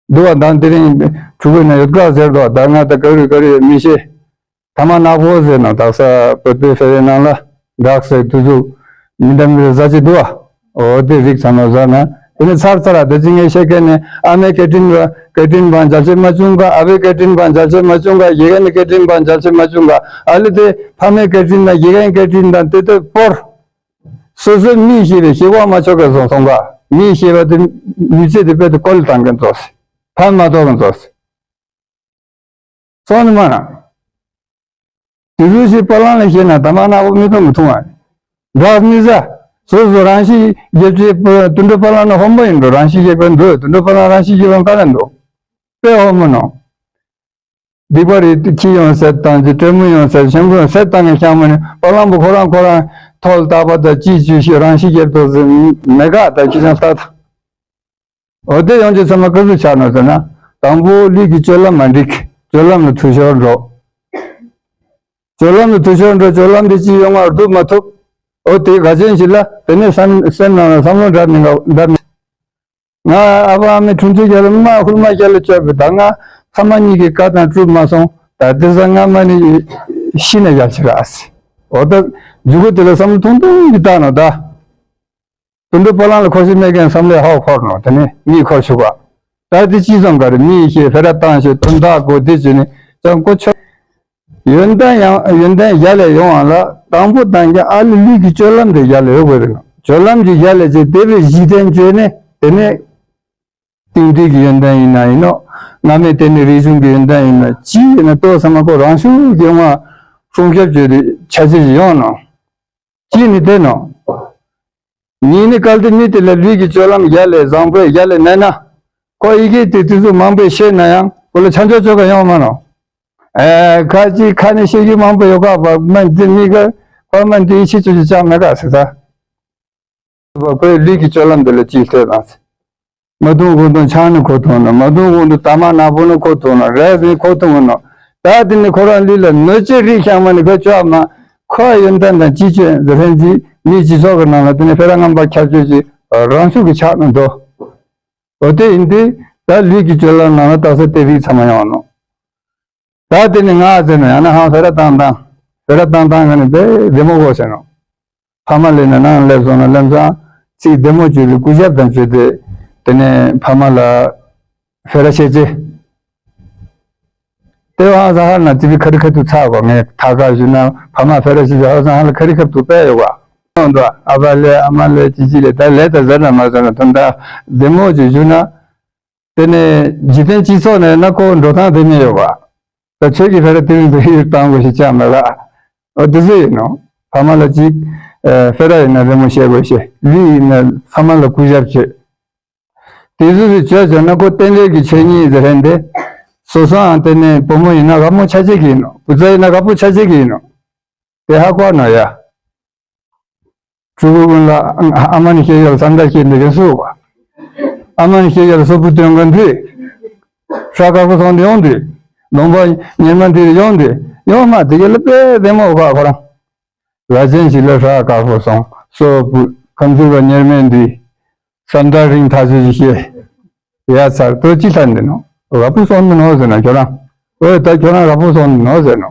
འདུག་བ་དང་དེ་རིང་ཕྲུ་གུ་ན་ཡོད་ག་ཟེར་དོ་ད་ང་ད་ག་རུ་ག་རུ་ཡོད་མི་ཤེས། ཐ་མག་ནག་པོ་ཟེར་ནོ་དག་ས་བོད་པའི་ཕེ་བའི་ནང་ལ་འདྲག་ཟེར་དུས་ཚོད་མི་འདྲ་མི་འདྲ་ཟ་ཅི་འདུག་བ། འོ་དེ་རིགས་ཚང་མ་ཟ་ན་དེ་ནི་ཚར་ཚར་ཨ་དེ་ཅི་ངས་བཤད་མཁན་ནི་ཨ་མའི་སྐད་འཕྲིན་པ་སྐད་འཕྲིན་པ་མཇལ་ཆེ་མ་བྱུང་ག་ཨ་བའི་སྐད་འཕྲིན་པ་མཇལ་ཆེ་མ་བྱུང་ག་ཡི་གེ་ནི་སྐད་འཕྲིན་པ་མཇལ་ཆེ་མ་བྱུང་ག་ཨ་ལི་དེ་ཕ་མའི་སྐད་འཕྲིན་དང་ཡི་གེའི་སྐད་འཕྲིན་དང་དེ་དེ་སྤོར། སོ་སོའི་མིས་ཤེས་པའི་ཤེས་པ་མ་ཆོག་ག་སོང་སོང་ག་མིས་ཤེས་པ་དེ་མི་ཚེ་དེ་དཔེ་དེ་བཀོལ་བཏང་མཁན་ཚོ་ཕན་མ་ཐོགས་མཁན་ཚོ། སོང་ནི་མ་ན། དེ་ཚོ་ཞིག་པ་ལང་ལ་ཤེས་ན་ད་མ་ན་བོ་མི་མཐོང་མི་མཐོང་བ། འདྲ་མི་ཟ། སོ་སོ་རང་ཤི་རྒྱབ་ཅེས་དུད་འགྲོ་པ་ལང་ན་ཧོན་པོ་ཡིན་འགྲོ་རང་ཤི་རྒྱབ་པ་འདུག་དུད་འགྲོ་པ་ལང་རང་ཤི་རྒྱབ་པ་ག་ལ་འདུག་དཔེ་ཧོན་མོ་ནོ། སྡིག་པ་རེད་དེ་ཁྱི་ཡོང་ཟེར་དང་ཅི་སྤྲེལ་མོ་ཡོང་ཟེར་ཤམ་བུ་ཡོང་ཟེར་བཏང་ངས་ཤང་མ་ནི་པ་ལང་པོ་ཁོ་རང་ཁོ་རང་ཐོལ་ལྟ་བ་དང་ཅི་ཅི་ཤི་རང་ཤི་རྒྱབ་དོ་ཟེར་མེ་ག་ད་ཁྱི་ཅང་ལྟ་ད། འོ་དེ་ཡོང་ཅི་ཚང་མ་ཀ་ཟུ་ཆགས་ནོ་ཟེར་ན། དང་པོ་ལུས་ཀྱི་སྤྱོད་ལམ་མ་འགྲིག་སྤྱོད་ལམ་ལ་འཐུས་ཤོར་འགྲོ། སྤྱོད་ལམ་ལ་འཐུས་ཤོར་འགྲོ་སྤྱོད་ལམ་དེ་ཅི་ཡོང་བར་སྒྲུབ་མ་ཐུབ། ཨོ་དེ་ག་ཅན་ཞིག་ལ་དེ་ནས་སེམས་སེམས་ནང་ལ་བསམ་བློ་འདྲ་མི་འདྲ་མི། ང་ཨ་ཕ་ཨ་མའི་འཁྲུངས་ཚེས་རྒྱལ་ལ་མ་ཧུར་མ་རྒྱལ་ལ་བཅོས་པའི་ད་ང་ཕ་མ་གཉིས་ཀྱི་བཀའ་དང་སྒྲུབ་མ་སོང་། ད་དེ་ས་ང་མ་ནི་ཤི་ན་ཡག་ཆེ་ར་ཨ་སི། འོ་ད་འཇུག་གུ་དེ་ལ་བསམ་བློ་ཐུང་ཐུང་གི་བཏང་ནོ་ད། དུད་འགྲོ་བ་ལང་ལ་ཁོ་ཤི་མེད་མཁན་བསམ་བློའི་ཧ་འཁོར་ནོ་དེ་ནི་གཉིད་ཁོ་ཤུགས་པ། ད་དེ་ཅི་བསམ་ག་རེ་མི་ཡི་ཤེས་ཕེ་ར་བཏང་ཤེས་དོན་དག་གོ་དེ་བྱས་ནས་ཀྱང་ཀོ་ཆོ། ཡོན་ཏན་ཡང་ཡོན་ཏན་ཡར་ལས་ཡོང་བ་ལ་དང་པོ་དང་གི་ཨ་ལི་ལུས་ཀྱི་སྤྱོད་ལམ་དེ་ཡར་ལས་ཡོད་དགོས་རེད་ནོ། སྤྱོད་ལམ་གྱི་ཡར་ལས་བྱས་དེ་བས་གཞི་རྟེན་བཅོས་ནས་དེ་ནས་གཏིང་མཐིལ་གྱི་ཡོན་ཏན་ཡིན་ན་ཡིན་ནོ། སྔ་མའི་དེ་ནི་རིག་གཞུང་གི་ཡོན་ཏན་ཡིན་ན་ཅི་ཡིན་ན་ལྟོས་ས་མ་ཁོ་རང་ཤུགས་ཀྱིས་ཡོང་བ་སྲུང་སྐྱོབ་བྱེད་དུས་ཆ་ཆེ་ཞིག་ཡོང་ནོ། གཅིག་ནི་དེ་ནོ། གཉིས་ནི་གལ་ཏེ་མི་དེ་ལ་ལུས་ཀྱི་སྤྱོད་ལམ་ཡར་ལས་བཟང་པོས་ཡར་ལས་གནས་ན། ཁོ་ཡི་གེ་དེ་དུས་ཚོད་མང་པོས་ཤེས་ན་ཡང་ཁོ་ལ་ཆ་འཇོག་བྱེད་ག་ཡོང་མ་ནོ། ཨེ་ཁ་ཅིག་ཁ་ནས་ཤེས་རྒྱུ་མང་པོ་ཡོད་ག་བ་མ་འདི་མི་ག་ཁོ་མ་འདི་ཡིད་ཆེས་བྱེད་རྒྱུ་ཅང་མེད་ག་ཟེར་ད། ཁོའི་ལུས་ཀྱི་སྤྱོད་ལམ་དེ་ལ་ཅིག་ལྟོས་དང་ཟེར། མ་བཏུང་གོང་དུ་ཆང་ནི་ཁོ་འཐུང་ནོ། མ་བཏུང་གོང་དུ་ཏ་མ་ནག་པོ་ནི་ཁོ་འཐུང་ནོ། རས་ནི་ཁོ་འཐུང་ནོ། ད་དེ་ནི་ཁོ་རང་ལུས་ལ་གནོད་བྱེད་རིགས་ཤང་མ་ནི་ཁོ་བཅོས་མ། ཁོ་ཡོན་ཏན་དང་ཅི་བཅོས་འཛིན་ལྷན་ཅིག་མིའི་སྤྱི་ཚོགས་ཀྱི་ནང་ལ་དེ་ནི་ཕེ་ར་ངན་པ་ཁྱབ་བཅོས་ཀྱི་རང་ཤུགས་ཀྱི་ཆགས་ནི་འདུག་འོ་དེ་ཡིན་དུས་ད་ལུས་ཀྱི་སྤྱོད་ལམ་ནང་ལ་རྟགས་གསལ་དེ་རིགས་ཚང་མ་ཡོང་ནོ། ད་དེ་ནི་ང་ཟེར་ནོ་ཡང་ན་ཧང་ཕེ་ར་བཏང་བཏང་། ཕེ་ར་བཏང་བཏང་ག་ནི་དཔེ་བདེ་མོ་གོ་ཟེར་ནོ། ཕ་མ་ལས་ནས་ནང་སླེབས་སོང་ན་སླེབས་ཙང་ཚིག་བདེ་མོ་བརྗོད་དེ་སྐུ་ཞབས་དང་བརྗོད་དེ་དེ་ནས་ཕ་མ་ལ་ཕེ་ར་བཤད་ཅེ། དེ་བ་ཧང་སང་ཧ་ན་ཙི་བི་ཁ་རི་ཁ་ཐུག་ཚ་བ་ངས་ཐ་ཀ་ཞུ་ན་ཕ་མ་ཕེ་ར་བཤད་ཅེ་ཧང་སང་ཧ་ལ་ཁ་རི་ཁ་ཐུག་པས་ཡོད་བ། ཨ་ཕ་ལས་ཨ་མ་ལས་ཅི་ཅི་ལས་ད་ལས་ད་ཟེར་ན་མ་ཟེར་ན་དོན་དག་བདེ་མོ་ཅིག་ཞུ་ན། དེ་ནས་འཇིག་རྟེན་སྤྱི་ཚོགས་ནས་ན་ཁོ་འགྲོ་སྟངས་དེ་མི་ཡོད་པ། ད་ཆོས་ཀྱི་ཕ་ར་དེ་རིང་དུ་ཧིར་བཏང་དགོས་ཞེས་བྱ་མེད་ལ། འོ་དེ་ཚོ་ཡིན་ནོ། ཕ་མ་ལ་ཅིག་ཕེ་ར་ཡིན་ན་རི་མོ་བཤད་དགོས་ཞེས་ལུས་ཡིན་ན་ཕ་མ་ལ་གུས་ཞབས་བྱེད། དེ་ཚོ་ཚོ་བྱས་བྱས་ན་ཁོ་རྟེན་འབྲེལ་གྱི་ཆོས་ཉིད་ཟེར་ཧན་དེ། སོ་སོའང་དེ་ནས་བུ་མོ་ཡིན་ན་དགའ་མོ་ཆ་ཆེ་གི་ཡིན་ནོ། བུ་ཚ་ཡིན་ན་དགའ་པོ་ཆ་ཆེ་གི་ཡིན་ནོ། དེ་ཧ་གོ་ནོ་ཡ། ཕྲུ་གུ་ཀུན་ལ་ཨ་མ་ནི་ཤེས་ཡོད་བསམ་འདྲ་ཤེས་འདི་ག་སུ་བ། ཨ་མ་ནི་ཤེས་ཡོད་སོ་བུ་སྟོན་ག་འདི། ཧྲ་དཀར་པོ་སོང་འདི་ཡོང་འདི། ལུང་པ་ཉེར་མ་འདི་ཡོང་འདི། ཡོང་མ་འདི་ག་ལ་དཔེ་བདེ་མོ་བ་ཁོ་རང་། ར་ཅན་ཞིག་ལ་ཧྲ་དཀར་པོ་སོང་སོ་བུ་ཁམས་ཚུར་བ་ཉེར་མེད་འདི། བསམ་འདྲ་རིང་ཐག་ཆོད་ཅིག་ཤེས། ཡ་ཚར་ཏོ་ཅི་ལྷ་འདི་ནོ། ར་པོ་སོང་འདི་ནོ་ཟེར་ན་ཁྱོད་རང་། ཨོ་ད་ཁྱོད་རང་ར་པོ་སོང་འདི་ནོ་ཟེར་ནོ།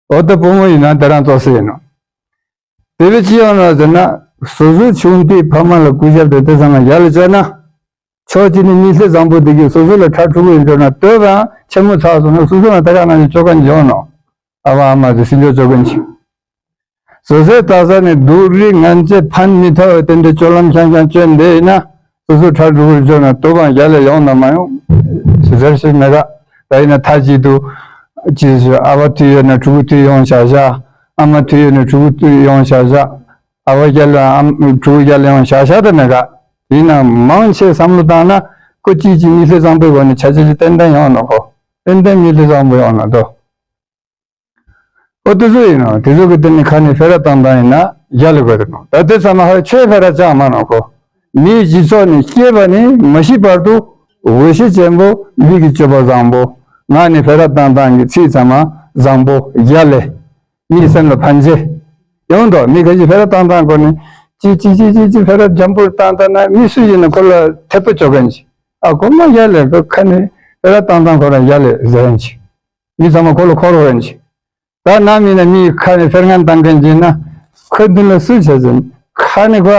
འོ་ད་བུ་མོ་ཡིན་ན་དེ་རང་ཙོགས་ཟེར་ཡིན་ནོ། དེ་བས་ཅི་ཡོང་ན་ཟེར་ན། སོ་སོ་ཆུང་དུས་ཕ་མ་ལ་གུས་ཞབས་དེ་དེ་ཚང་མ་ཡར་ལ་བཅོས་ན། ཕྱོགས་གཅིག་ནས་མི་ཚེ་བཟང་པོ་དེ་གིས་སོ་སོ་ལ་ཁྲ་ཕྲུ་གུ་ཡིན་ཆོག་ན་ལྟོས་པའང་ཆེན་མོ་ཚགས་སོང་ན་སོ་སོ་ལ་ད་ག་ནང་བཞིན་བཅོ་མཁན་ཡོང་ནོ། ཨ་བ་ཨ་མ་དེ་སྲིད་འཇོག་བཅོ་མཁན་ཅིག་སོ་སོའི་རྟགས་ས་ནས་སྡུག་རིགས་ངན་བྱེད་ཕན་མི་ཐོགས་དེ་འདྲའི་སྤྱོད་ལམ་ཤང་ཤང་བཅོས་འདི་ཡིན་ན། སོ་སོ་ཁྲ་འགྲོ་གི་བཅོས་ན་དུ་བང་རྒྱ་ལས་ཡོང་ན་མ་ཡོང་། ཟེར་ཞིག་མེད་ག་ད་ཡིན་ན་མཐའ་གཅིག་ཏུ། ཅི་ཞུ་ཨ་བ་དུས་ཡོད་ན་ཕྲུ་གུ་དུས་ཡོང་བྱ་བྱ། ཨ་མ་དུས་ཡོད་ན་ཕྲུ་གུ་དུས་ཡོང་བྱ་བྱ། ཨ་བ་རྒྱ་ལས་ཨ་ཕྲུ་གུ་རྒྱ་ལས་ཡོང་བྱ་བྱ་དེ་མེད་ག་ཡིན་ན་མང་ཆེ་བསམ་བློ་བཏང་ན། ཁོ་གཅིག་གཅིག་མི་ཚེ་བཟང་པོའི་སྒོ་ནས་ཆ་ཆ་ཅིག་ཏན་ཏན་ཡོང་ནོ་ཁོ། ཏན་ཏན་མི་ཚེ་བཟང་པོ་ཡོང་ན་དོ། ཨོ་དེ་ཚོ་ཡིན་ནོ། དེ་ཚོ་གི་སྟེང་ནས་ཁ་ནས་ཕེ་ར་བཏང་བཏང་ཡིན་ན་རྒྱ་ལ་དགོས་དེ་ནོ། ད་དེ་ཚང་མ་ཧ་ཆོས་ཕེ་ར་ཅང་མ་ནོ་ཁོ། མིའི་སྤྱི་ཚོགས་ནས་སྐྱེས་པ་ནས་མ་ཤི་བར་དུ་འོས་ཤེས་ཅན་པོ་ལུས་ཀྱི་སྤྱོད་པ་བཟང་པོ། ངག་ནས་ཕེ་ར་བཏང་བཏང་གི་ཚིག་ཚང་མ་བཟང་པོ་རྒྱ་ལས། མིའི་སེམས་ལ་ཕན་ཆེ། ཡོང་དོ་མི་ཁ་ཤས་ཕེ་ར་བཏང་བཏང་གོ་ནས་ཅི་ཅི་ཅི་ཅི་ཅི་ཕེ་ར་འཇམ་པོར་བཏང་བཏང་ན་མི་སུ་ཡིན་ན་ཁོ་ལ་ཐེབས་པ་ཅོ་མཁན་ཅིག་ཨ་ཁོ་མ་རྒྱ་ལས་ཁོ་ཁ་ནས་ཕེ་ར་བཏང་བཏང་ཁོ་རང་རྒྱ་ལས་ཟེར་མཁན་ཅིག་མི་ཚང་མ་ཁོ་ལ་འཁོར་བ་ཡིན་ཅིག་ད་ནམ་ཡིན་ན་མིའི་ཁ་ནས་ཕེར་ངན་བཏང་མཁན་ཅིག་ན། ཁོའི་མདུན་ལ་སུས་བྱས་ཟིན། ཁ་ནས་ཁོ།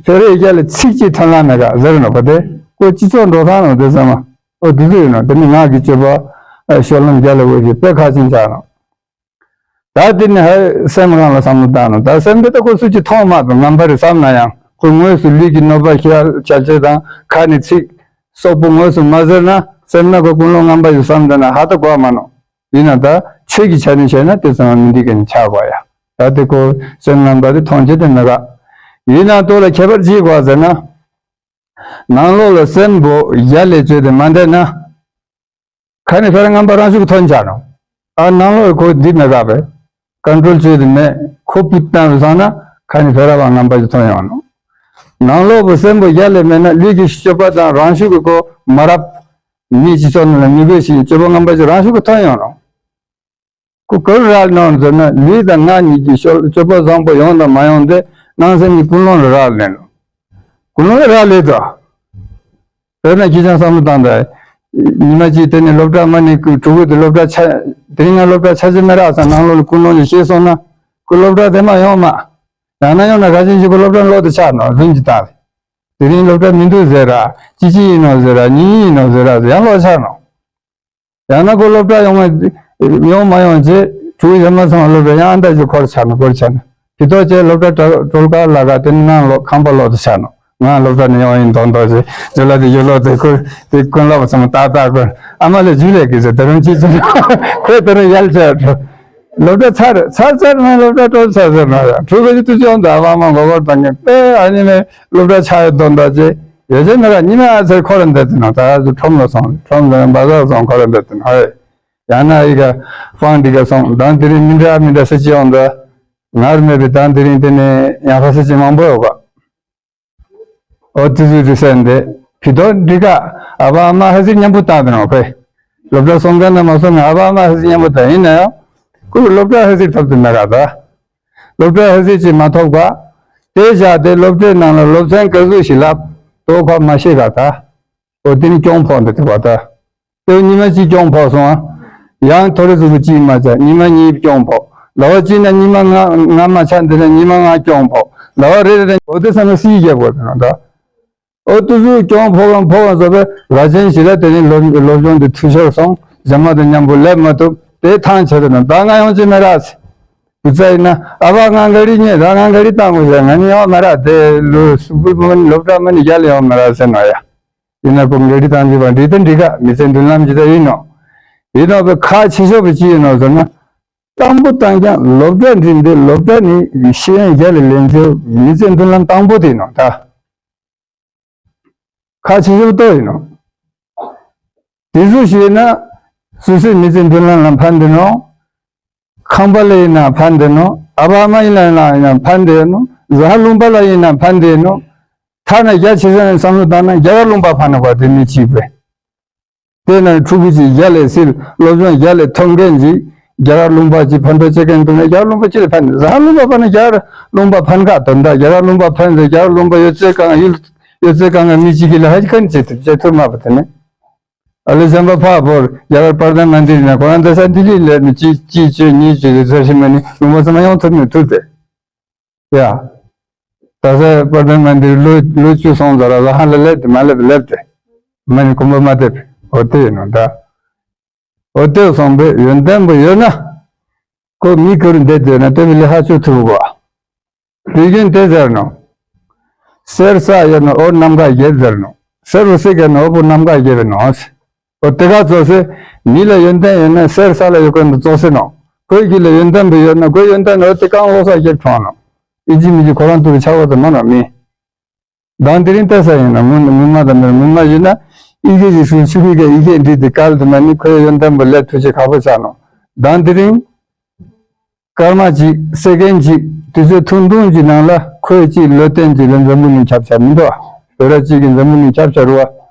ཕེ་རེ་རྒྱ་ལ་ཚིག་གཅིག་ཐོན་ལ་མེད་ག་ཟེར་ནོ་གོ་དེ། ཁོ་སྤྱི་ཚོགས་འགྲོ་ཐང་ནོ་དེ་ཚང་མ། ཨོ་དེ་ཚོ་ཡིན་ནོ་དེ་ནི་ངག་གི་སྤྱོད་པ། ཤོ་ལོན་རྒྱ་ལ་འོས་ཀྱི་དཔེ་ཁ་ཆེན་ཆགས་ནོ། ད་དེ་ནི་ཧ་སེམས་རང་ལ་བསམ་བློ་བཏང་ནོ། ད་སེམས་དེ་ད་ཁོ་སུ་གཅིག་མཐོང་མ་ཐུབ་ངན་པ་རེད་བསམ་ན་ཡང་ཁོ་དངོས་སུ་ལུས་ཀྱི་གནོད་པ་ཤེས་བྱ་བྱེད་དང་ཁ་ནས་ཚིག་སོག་པོ་དངོས་སུ་མ་ཟེར་ན་སེམས་ན་ཁོ་ཀུན་སློང་ངན་པ་ཞིག་བསམ་འདོད་ན་ཧ་ད་གོ་མ་ནོ། ཡིན་ན་ད་ཆོས་ཀྱི་ཆ་ནས་བྱས་ན་དེ་ཚང་མ་མི་འདི་ག་ནས་ཆགས་དགོས་ཡ། ད་དེ་ཁོ་སེམས་ངན་པ་དེ་མཐོང་བྱེད་དེ་མི་དགའ། ཡིན་ན་ལྟོ་ལ་ཁྱད་པར་ཅི་དགོས་ཟེར་ན། ནང་ལོགས་ལ་སེམས་པོ་རྒྱ་ལས་བཅོས་ཏེ་མ་བསྡད་ན། ཁ་ནས་ཕར་ངན་པ་རང་ཤུགས་ཐོན་ཆགས་ནོ། ཨ་ནང་ལོགས་ཁོ་འདི་མེད་ག་བས། ཀོན་ཊོལ་བཅོས་ཏེ་མེད་ཁོ་ཕུད་བཏང་བས་སང་ན་ཁ་ནས་ཕར་བ་ངན་པ་ཞིག་ཐོན་ཡོང་ནོ། ནང་ལོགས་པོ་སེམས་པོ་རྒྱ་ལས་མེད་ན་ལུས་ཀྱི་སྤྱོད་པ་དང་རང་ཤུགས་ཀྱི་ཁོ་མ་རབས། མི་སྤྱི་ཚོགས་ནང་ལ་མི་དགོས་ཤིང་སྤྱོད་པ་ངན་པ་ཞིག་རང་ཤུགས་ཀྱི་ཐོན་ཡོང་ནོ། ཁོ་ག་རེ་རག་ལས་ནོ་ཟེར་ན། ལུས་དང་ངག་གཉིས་ཀྱི་སྤྱོད་པ་བཟང་པོ་ཡོང་དང་མ་ཡོང་དེ་སྣང་སེམས་ཀྱི་ཀུན་སློང་ལ་རག་ལས་ནོ། ཀུན་སློང་ལ་རག་ལས་དོ། དཔེར་ན་ཁྱེད་ཅག་བསམ་བློ་བཏང་དང་། ཉི་མ་གཅིག་དེ་ནས་སློབ་གྲྭ་མ་ནི་ཕྲུ་གུ་དེ་སློབ་གྲྭ་ཆ་དེ་རིང་ང་སློབ་གྲྭ་ཆ་ཅེས་མི་རག་ས་ནང་ལོགས་ལ་ཀུན་སློང་ཅིག་སྐྱེས་སོང་ན། ཁོ་སློབ་གྲྭ་དེ་མ་ཡོང་མ། ཡང་ན་ཡོང་ན་ག་ཅན་ཞིག་ཁོ་སློབ་གྲྭ་ལོག་ཏུ་ཆགས་ནོ་རྫུན་གྱི་བཏང་། དེ་རིང་སློབ་གྲྭ་མི་འདུག་ཟེར་ར། ཅི་ཅི་ཡིན་ནོ་ཟེར་ར། ཉིན་ཡིན་ནོ་ཟེར་ར་ཟེར་ཡང་ལོག་ཆགས་ནོ། ཡང་ན་ཁོ་སློབ་གྲྭ་ཡོང་མ་ཡོང་མ་ཡོང་བྱས་ཕྲུ་གུ་ཡོད་མ་སོང་བ་སློབ་གྲྭ་ཡང་ཨ་མདའ་ཞིག་འཁོར་ཆགས་ནོ། འཁོར་ཆགས་ནོ། ཕི་ཏོག་ཅེ་སློབ་གྲྭ་གྲོལ་ག་ལ་ག་དེ་ནང་ལོག་ཁང་པ་ལོག་ཏུ་ཆགས་ནོ། ང་སློབ་གྲྭ་ནས་ཡོང་ཡིན་མདོག་མདོག་ཅེས་ཇོ་ལ་དེ་ཡོད་ལོག་དེ་ཁོ་དེ་ཀུན་སློང་ཚང་མ་ཏག་ཏག་ཀུན་ཨ་མ་ལ་ཇུ་ལས་ཀི་ཟེར་དེ་རང་ཅི་ཟེར་ཁོས་དེ་རང་ཡལ་ཆགས་འགྲོ། སློབ་གྲྭ་ཚར་ཚར་ཚར་ན་སློབ་གྲྭ་གྲོལ་ཚར་ཚར་ན་ཡང་ཕྲུ་གུ་ཅིག་ཏུ་བྱོན་དང་ཨ་མ་མགོ་སྐོར་བཏང་ངེ་པས་ཨ་ནི་མེ་སློབ་གྲྭ་ཆགས་ཡོད་མདོག་མདོག་ཅེས་ཡོད་ཅེ་མི་ར་ཉི་མ་ཨ་ཚེར་འཁོར་འདོད་དེ་ནོ། ད་ཁྲོམ་ལ་སོང་ཁྲོམ་ལ་བ་ཟ་སོང་འཁོར་འདོད་དེ་ནོ། ཧེ། ཡང་ན་ཨི་ག་ཕང་འདི་ག་སོང་དང་དེ་རིང་མི་འདྲ་མི་འདྲ་ས་ཅི་ཡོང་འདུག་ངར་མེད་པའི་དང་དེ་རིང་དེ་ནས་ཡང་ཁ་ས་ཅི་མང་པོ་ཡོད་ག་ཨོ་ཏི་ཟུ་ཏི་སན་དེ་ཕི་དོ་འདི་ག་ཨ་བ་ཨ་མ་ཧ་ཟིག་མཉམ་པོ་བཏང་དེ་ནོ་ཁོས། སློབ་གྲྭ་སོང་མཁན་ན་མ་སོང་ང་ཨ་བ་ཨ་མ་ཧ་ཟིག་མཉམ་པོ་བཏང་ཡིན་ན་ཡང་ཁོས་སློབ་གྲྭ་ཧ་ཟིག་ཐོབ་དེ་མེད་ག་ད། སློབ་གྲྭ་ཧ་ཟིག་ཅིག་མ་ཐོབ་ག་དེ་བཞག་དེ་སློབ་གྲྭའི་ནང་ལ་སློབ་ཚན་ག་ཟུག་ཞིག་ལབ་དོ་ཁ་མ་ཤེས་ག་ད། ཨོ་དེ་ནི་གྱོང་ཕོག་འདི་དེ་བ་ད། དེ་ཉི་མ་གཅིག་གྱོང་ཕོག་སོང་ཨ། ཡང་ཐོ་རེ་གཟུགས་པོ་གཅིག་མ་ཆ་ཉི་མ་གཉིས་གྱོང་ཕོག་ལ་བ་གཅིག་ན་ཉི་མ་ལྔ་ལྔ་མ་ཆ་འདི་ན་ཉི་མ་ལྔ་གྱོང་ཕོག་ལ་བ་རེ་རེ་རེ་ཨོ་དེ་ས་ན་སི་རྒྱབ་དགོས་དེ་ན་ད། ཨོ་དུ་གཟུགས་གྱོང་ཕོག་གམ་ཕོག་གམ་ཟོ་བའི་ར་ཆེན་ཞིག་ལ་དེ་ནི་སློབ་སློབ་སྦྱོང་དེ་འཐུས་ཤོར་སོང་ཟ་མ་དང་མཉམ་པོ་སླེབས་མ་ཐུབ་དེ་ཐང་ཆད་དེ་ན་ད་ང་ཡོང་ཅི་མེད་ར་སི། བུ་ཚ་ཡིན་ན་ཨ་བ་ང་ག་རི་ཉེ་ད་ང་ག་རི་བཏང་དགོས་ཟེར་ང་ནི་ཡོང་མེད་ར་དེ་ལོ་སུ་བུ་མ་ནི་སློབ་གྲྭ་མ་ནི་རྒྱ་ལ་ཡོང་མེད་ར་ཟེར་ནོ་ཡ། ཡིན་ན་ཁོ་འགྲིག་འགྲིག་དང་འགྲིག་པ་འགྲིག་དང་འགྲིག་ག་མི་ཚེ་མདུན་ལམ་ཇི་ལྟར་ཡིན་ནོ། ཡིན་ནོ་བའི་ཁག་ཆེ་ཤོས་པ་ཅི་ཡིན་ནོ་ཟེར་ན། དང་པོ་དང་ཀྱང་སློབ་གྲྭ་འགྲིམ་དེ་སློབ་གྲྭ་ནི་ཤེས་ཡོན་རྒྱ་ལ་ལེན་ཚེ་མི་ཚེ་མདུན་ལམ་དང་པོ་དེ་ཡིན་ནོ་ད། ཁག་ཆེ་ཤོས་ཏོ་ཡིན་ནོ། དེ་ཚོ་ཞེས་ན་སུ་སི་མི་ཚེ་མདུན་ལམ་ལ་ཕན་དེ་ནོ། ཁང་པ་ལ་ཡིན་ན་ཕན་དེ་ནོ། ཨ་བ་ཨ་མ་ཡིན་ན་ཡིན་ན་ཕན་དེ་ནོ། ཟ་ལུང་པ་ལ་ཡིན་ན་ཕན་དེ་ནོ། ཐ་ན་རྒྱ་ཆེ་ས་ནས་བསམ་བློ་བཏང་ན་རྒྱ་གར་ལུང་པ་ཕན་ན་བ་དེ་མི་གཅིག་པས། དེ་ན་ཕྲུ་གུ་ཅིག་རྒྱ་ལས་སིལ་སློབ་སྦྱོང་རྒྱ་ལས་ཐོབ་མཁན་ཅིག་རྒྱ་གར་ལུང་པ་ཅིག་ཕན་ཐོགས་བྱེད་མཁན་འདུག་ན་རྒྱ་གར་ལུང་པ་ཅི་ལ་ཕན་ཟ་ལུང་པ་ཕན་ན་རྒྱ་གར་ལུང་པ་ཕན་ག་དོན་དག་རྒྱ་གར་ལུང་པ་ཕན་ཟེར་རྒྱ་གར་ལུང་པ་ཡོད་ཚད་གང་ཡོད་ཡོད་ཚད་གང་ག་མི་གཅིག་གི་ལ་ཧ་ཅི་ཁན་བྱེད་ཐུབ་བྱེད་ཐུབ་མ་པ་དེ་ནི། ཨ་ལེ་ཟམ་པ་ཕ་བོར་རྒྱ་གར་པར་དན་མན་དིར་ན་ཁོ་རང་འདི་ས་འདི་ལི་ལས་ནི་གཅིག་གཅིག་བྱོས་གཉིས་བྱོས་ཟེར་ཞིག་མ་ནི་ལུང་པ་ཚང་མ་ཡོང་ཐུབ་མི་ཐུབ་དེ། ཡ། ད་ས་པར་དན་མན་དིར་ལོ་ལོ་བཅུ་སོང་ཙང་ར་ལ་ཧ་ལ་ལེབ་དེ་མ་ལེབ་ལེབ་དེ། མ་ནི་གོམ་པ་མ་དེབ་འོ་དེ་ཡིན་ནོ་ད། འོ་དེ་སོང་པས་ཡོན་ཏན་པོ་ཡོད་ན། ཁོ་མི་ཁུར་འདེད་དེ་ན་དེ་བི་ལི་ཧ་ཆུ་ཐུབ་གོ། དུས་རྒྱུན་དེ་ཟེར་ནོ། གསེར་ས་ཡོད་ན་འོ་རྣམ་དཀར་རྒྱལ་ཟེར་ནོ། གསེར་རུ་སིག་ཡོད་ན་འོ་བུ་རྣམ་དཀར་རྒྱལ་བའི་ནོ། འོ་དེ་ག་ཙོ་སེ། མི་ལ་ཡོན་ཏན་ཡོད་ན་གསེར་ས་ལ་ཡོད་མཁན་དུ་ཙོ་སེ་ནོ། ཁོའི་རྒྱུད་ལ་ཡོན་ཏན་པོ་ཡོད་ན་ཁོའི་ཡོན་ཏན་འོ་དེ་གང་ལོ་ས་རྒྱལ་གྲོང་ནོ། ཨི་ཅི་མི་ཅི་ཁོ་རང་ཐུག་གི་ཆགས་པ་དུ་མ་ནོ་མི། དང་དེ་རིང་ལྟ་ས་ཡིན་ན་མུ་མུ་མ་དང་མེར་མུ་མ་ཡིན་ན་ཨི་གེ་ཞིག་ཧྲུལ་ཆུ་གི་ག་ཨི་གེ་འདྲི་དེ་གལ་དུ་མ་ནི་ཁོའི་ཡོན་ཏན་པོ་ལས་ཐུ་ཆེ་ཁག་པོ་ཆགས་ནོ། དང་དེ་རིང་སྐར་མ་གཅིག་སེ་ཀན་གཅིག་དུས་ཚོད་ཐུང་ཐུང་གི་ནང་ལ་ཁོའི་གཅིག་ལོ་བསྟན་གཅིག་ལ་འཛམ་བུ་གླིང་ཁྱབ་ཆ་མི་འདུག་ཨ། བོད་ར་གཅིག་གི་འཛམ་བུ་གླིང་ཁྱབ་ཆ་རུ་བ་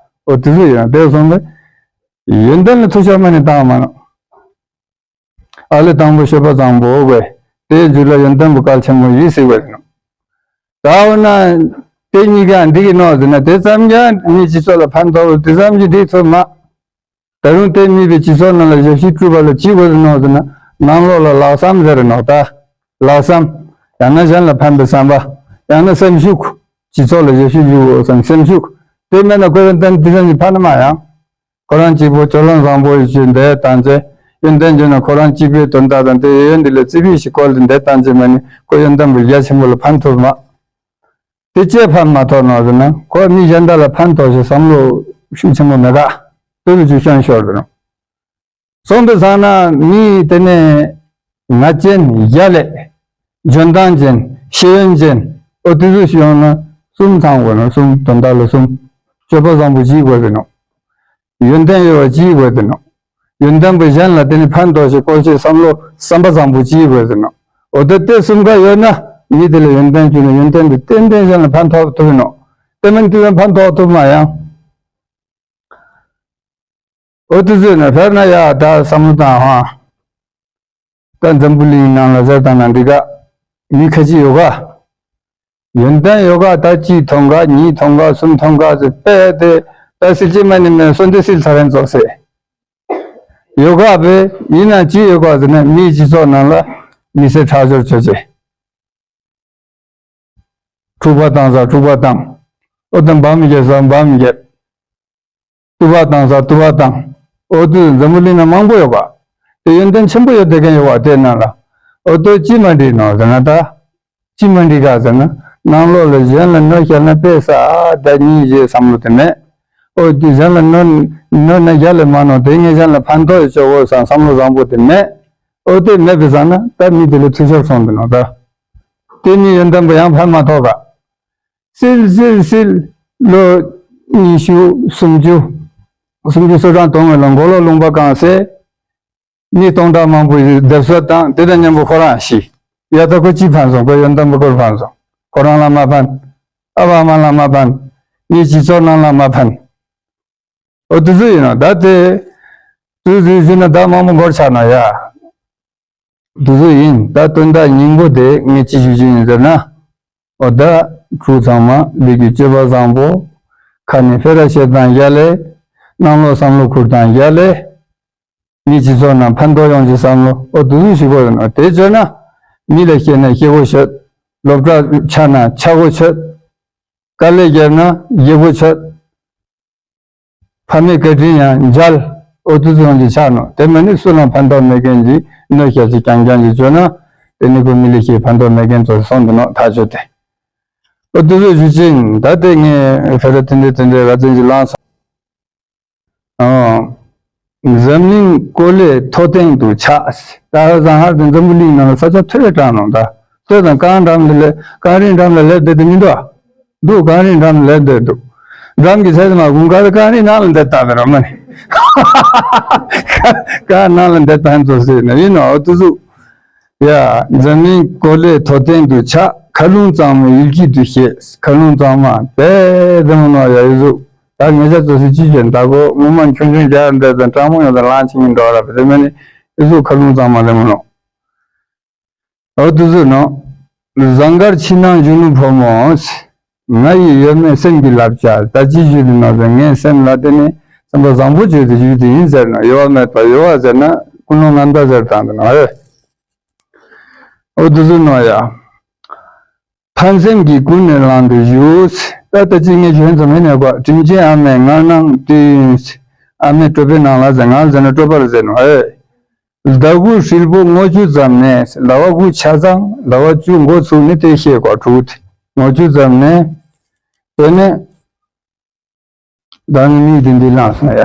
ཨོ་དུས་ཚོད་ཡོད་ན་དེ་སོང་བས་ཡོན་ཏན་ལ་ཐུ་ཆ་མ་ནི་བཏང་མ་ནོ། ཨ་ལེ་དང་པོ་སྤྱོད་པ་བཟང་པོ་དགོས། དེའི་རྒྱུད་ལ་ཡོན་ཏན་པོ་གལ་ཆེན་པོ་ཡིན་ཟེར་བས་ནོ། ད་འོ་ན་དེ་གཉིས་ཀ་འགྲིག་གི་ནོ་ཟེར་ན་དེ་ཙམ་ཀྱང་མི་སྤྱི་ཚོགས་ལ་ཕན་ཐོགས་དེ་ཙམ་གྱིས་འགྲིག་ཐུབ་མ། ད་རུང་དེ་མི་བའི་སྤྱི་ཚོགས་ནང་ལ་ཞབས་ཕྱི་སྤྲུལ་པ་ལ་ཅི་དགོས་ཟེར་ནོ་ཟེར་ན་ནང་ལོགས་ལ་ལྷག་བསམ་ཟེར་ནོ་ད། ལྷག་བསམ། ཡང་ན་གཞན་ལ་ཕན་པའི་བསམ་པ། ཡང་ན་སེམས་ཤུགས། སྤྱི་ཚོགས་ལ་ཞབས་ཕྱི་ཞུ་དགོས་བསམ་སེམས་ཤུགས། དེ་མེད་ན་ཁོ་ཡོན་ཏན་དེ་ཙམ་གྱིས་ཕན་མ་ཡང་། ཁོ་རང་གཅིག་པོ་སྤྱོད་ལམ་བཟང་པོ་ཞིག་འདི་བཏང་ཚེ། ཡོན་ཏན་བརྗོད་ན་ཁོ་རང་གཅིག་པོའི་དོན་དག་དང་དེ་ཡོན་འདི་ལ་རྩིས་པའི་ཞིག་སྐོར་དུ་འདི་བཏང་ཚེ་མ་ནི་ཁོ་ཡོན་ཏན་པོ་རྒྱ་ཆེན་པོ་ལ་ཕན་ཐོགས་མ། དེ་ཅེས་ཕན་མ་ཐོགས་ནོ་ཟེར་ན་ཁོ་མི་གཞན་དག་ལ་ཕན་ཐོགས་ཤིག་བསམ་བློ་ཤུགས་ཆེན་པོ་མེད་ག་དེ་བས་ཀྱི་སྐྱོན་ཤོར་དུ་ནོ། སོང་དུ་ཚང་ན་མི་དེ་ནས་ང་ཅན་ཡ་ལས། འཇོན་ཐང་ཅན། ཤེས་ཡོན་ཅན། ཨོ་དེ་ཚོ་ཞིག་ཡོང་ན་གསུམ་ཚང་དགོས་ན་གསུམ་དོན་དག་ལ་གསུམ། སྤྱོད་པ་བཟང་པོ་གཅིག་དགོས་པས་ནོ། ཡོན་ཏན་ཡོད་པ་གཅིག་དགོས་པས་ནོ། ཡོན་ཏན་པོ་གཞན་ལ་དེ་ནི་ཕན་ཐོགས་ཤིག་སྐོར་ཞིག་བསམ་བློ་བསམ་པ་བཟང་པོ་གཅིག་དགོས་པས་ནོ། ཨོ་ད་དེ་གསུམ་ཀ་ཡོད་ན་མི་དེ་ལ་ཡོན་ཏན་བྱུང་ན་ཡོན་ཏན་དེ་ཏན་ཏན་གཞན་ལ་ཕན་ཐོགས་ཐུབ་ནོ། དེ་མིན་དེ་ལ་ཕན་ཐོགས་ཐུབ་མ་ཡང་། ཨོ་དེ་ཚོས་ནི་དཔེར་ན་ཡ་ད་བསམ་བློ་བཏང་ཧང་། ད་འཛམ་བུ་གླིང་ནང་ལ་ཟེར་དང་ན་འདི་ག་མི་ཁ་ཅིག་ཡོད་ག་ཡོན་ཏན་ཡོད་ག་ད་གཅིག་ཐོང་ག་གཉིས་ཐོང་ག་གསུམ་ཐོང་ག་ཟེར་པས་དེ་ད་སིལ་ཅི་མ་ནི་མེད་སོ་འདི་སིལ་ཚ་རན་ཙོག་སེ་ཡོད་ག་བས་ཡིན་ན་ཅི་ཡོད་ག་ཟེར་ན་མིའི་སྤྱི་ཚོགས་ནང་ལ་མི་སེར་ཁྲག་སྦྱོར་བྱོས་ཅེས། འཁྲུག་པ་བཏང་ས་འཁྲུག་པ་བཏང་། ཨོ་ད་འབམ་རྒྱབ་ས་འབམ་རྒྱབ། གཏུབ་པ་བཏང་ས་གཏུབ་པ་བཏང་། ཨོ་དུ་འཛམ་བུ་གླིང་ན་མང་པོ་ཡོད་པ། དེ་ཡོན་ཏན་ཆེན་པོ་ཡོད་དེ་གན་ཡོད་པ་དེ་ནང་ལ། ཨོ་དུ་ཅི་མ་འགྲིག་ནོ་ཟེར་ན་ད། ཅི་མ་འགྲིག་ག་ཟེར་ན། ནང་ལོགས་ལ་གཞན་ལ་གནོད་བསྐྱལ་ན་དཔེ་ས་ད་གཉིས་ཞེས་བསམ་བློ་དེ་མེད། ཨོ་དུ་གཞན་ལ་གནོད་གནོད་ན་རྒྱ་ལས་མ་ནོ་དེ་ངས་གཞན་ལ་ཕན་ཐོགས་ཡོད་ཆོག་གོ་བསམ་བསམ་བློ་བཟང་པོ་དེ་མེད། ཨོ་དེ་མེད་པའི་ས་ན་ད་མི་དེ་ལ་ཐུག་ཤོར་སོང་དུ་ནོ་ད། དེ་ནི་ཡོན་ཏན་པོ་ཡང་ཕན་མ་ཐོགས་ག་སིལ་སིལ་སིལ། ལོ་ཉི་ཤུ་སུམ་ཅུ། སུམ་ཅུ་སོ་གྲངས་གཏོང་བའི་ལོ་མགོ་ལོག་ལུང་པ་གང་སེ། མི་སྟོང་ཕྲག་མང་པོ་ཡི་སྡེབ་གསོད་དང་དེ་དང་མཉམ་པོ་ཁོ་རང་ཤི། ཡ་ད་ཁོ་ཅི་ཕན་སོང་ཁོ་ཡོན་ཏན་པོ་ཁོར་ཕན་སོང་། ཁོ་རང་ལ་མ་ཕན། ཨ་བ་ཨ་མ་ལ་མ་ཕན། མི་སྤྱི་ཚོགས་ནང་ལ་མ་ཕན། ཨོ་དུ་ཟུ་ཡིན་ནོ་ད་དེ། དུ་ཟུ་ཟུ་ན་ད་མང་པོ་འགོར་ཆགས་ནོ་ཡ། དུ་ཟུ་ཡིན་ད་དོན་དག་སྙིང་པོ་དེ་ངས་ཅི་ཞུ་ཞུ་ཡིན་ཟེར་ན། ཨོ་ད་ཕྲུག་ཚང་མ་ལུས་ཀྱི་སྤྱོད་པ་བཟང་པོ། ཁ་ནས་ཕེ་ར་བཤད་དང་རྒྱ་ལས། ནང་ལོགས་བསམ་བློ་ཁུར་དང་རྒྱ་ལས། མི་སྤྱི་ཚོགས་ནང་ཕན་ཐོགས་ཡོང་ཅི་བསམ་བློ་ཨོ་དུ་ཟུ་ཞུ་དགོས་ཟེར་ནོ་དེ་བརྗོད་ན། མི་ལ་ཤེས་ན་ཤེས་པོ་ཤོད། སློབ་གྲྭ་ཆ་ན་ཆ་གོ་ཆོད། དཀའ་ལས་བརྒྱབ་ན་རྒྱལ་པོ་ཆོད། ཕ་མའི་བཀའ་དྲིན་ཡང་འཇལ། ཨོ་དུ་ཚོང་གི་ཆགས་ནོ་དེ་མ་ནི་སུ་ལ་ཕན་ཐོགས་མེད་མཁན་གྱི་གནོད་བྱ་ཅིག་རྐྱང་རྐྱང་གིས་བརྗོད་ན། དེ་ནི་ཁོ་མི་ལ་ཤེས་ཕན་ཐོགས་མེད་མཁན་ཚོ་སོང་འདུག་ནོ་ཐག་ཆོད་དེ། ཨོ་དུ་ཚོ་ཞུ་ཅིང་ད་དེ་ངས་ཕེ་ར་དེ་འདྲའི་དེ་འདྲའི་ར་བཙན་གྱི་ལངས་སོང་། ཨོ། འཛམ་གླིང་གོ་ལའི་མཐོ་སྟེང་དུ་ཆགས། ད་ཧ་ཟང་ཧར་དུ་འཛམ་བུ་གླིང་ནང་ལ་ས་ཆ་ཐོས་རེ་དྲག་ནོ་ད། ལྟོས་དང་གངས་འགྲམ་ལ་ལས་གངས་རིའི་འགྲམ་ལ་ལས་བསྡད་དེ་མི་འདུག་ཨ། འདུག་གངས་རིའི་འགྲམ་ལ་ལས་བསྡད་འདུག་འགྲམ་གྱི་ཚད་མ་དགུན་ཁ་ལ་གངས་རིའི་ནང་ལ་བསྡད་ད་དེ་ར་མ་ནི། གངས་ནང་ལ་བསྡད་ད་ཚོ་ཟེར་ན་ཡིན་ནོ་ཨོ་དུ་ཟུག་ཡ། འཛམ་གླིང་གོ་ལའི་མཐོ་སྟེང་དུ་ཆགས། མཁའ་རླུང་གཙང་མའི་ཡུལ་དཀྱིལ་དུ་གཤེགས། མཁའ་རླུང་གཙང་མ་དཔེ་དེ་མོ་ནོ་ཡ་ཡི་ཟུག་ད་ངེད་ཅག་ཚོ་སི་ཅི་བྱོན་ད་གོ་ངོ་མ་ཆུང་ཆུང་རྒྱག་འདྲ་དང་སྤྲང་མོ་ཡོང་དང་ལང་ཆིང་ངིན་འགྲོ་ར་བ་དེ་མ་ནི་ཨི་ཟུག་མཁའ་རླུང་གཙང་མ་དེ་མོ་ནོ། ཨོ་དུ་ཟུག་ནོ། ཟངས་དཀར་ཕྱི་ནང་གཞོན་ནུ་ཕོ་མོ། ང་ཡི་ཡོད་མེད་སེམས་ཀྱི་བསླབ་བྱ་ད་ཅི་ཞུ་དུ་ནོ་ཟེར་ངའི་སེམས་ལ་དེ་ནི་སེམས་པ་བཟང་པོ་བྱོས་ཏེ་ཞུ་དེ་ཡིན་ཟེར་ནོ་ཡོད་བ་མེད་པ་ཡོད་བ་ཟེར་ན་ཀུན་སློང་ངན་པ་ཟེར་དང་དུ་ནོ་ཨེ། ཨོ་དུ་ཟུག་ནོ་ཡ། ཕན་སེམས་ཀྱིས་ཀུན་ནས་བསླངས་ཏེ་བཞུགས། ད་ལྟ་ཅི་ངས་བྱོན་ཙམ་ཡིན་ནས་གོ་དྲིན་ཅན་ཨ་མའི་མངལ་ནང་བཏུད། ཨ་མའི་གྲོད་པའི་ནང་ལ་ཟེར་མངལ་ཟེར་ན་གྲོད་པ་ལ་ཟེར་ནོ་ཨེ། ཟླ་དགུ་ཧྲིལ་པོ་ངོ་བཅུ་ཙམ་ནས་ཟླ་བ་དགུ་ཆ་ཚང་ཟླ་བ་བཅུ་འགོ་ཚུགས་ནས་དེ་ཤེས་གོ་དྲུག་དེ་ངོ་བཅུ་ཙམ་ནས། དེ་ནས། ད་ནི་མིག་དེ་འདི་ལངས་སོང་ཡ།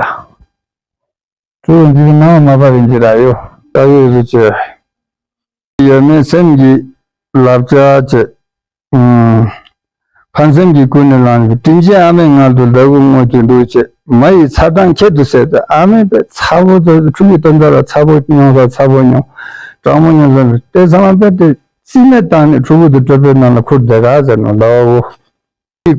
ཁྲུ་འདི་ནང་མ་པ་རིན་གྱི་ར་ཡོ། ད་ཡོད་བཟོ་བྱས། ཡོད་མེད་སེམས་ཀྱི་བསླབ་བྱ་བྱེད། ཨུམ། ཕན་སེམས་ཀྱིས་ཀུན་ནས་བསླངས་ཏེ་དྲིན་ཅན་ཨ་མའི་མངལ་དུ་ཟླ་དགུ་ངོ་བཅུ་འདུག་བྱས། མ་ཡི་ཚ་གྲང་ཁྱད་དུ་བསད་དེ་ཨ་མའི་པའི་ཚ་བོ་ཚོ་ཕྲུ་གུའི་སྟོན་ཟླ་ལ་ཚ་བོ་མྱོང་ས་ཚ་བོ་མྱོང་། གྲང་མོ་མྱོང་ས་དེ་ཚང་མ་པས་དེ་རྩིས་མེད་བཏང་ནས་ཕྲུ་གུ་དེ་གྲོད་པའི་ནང་ལ་ཁུར་བསྡད་ག་ཟེར་ནོ་ཟླ་བ་བོ།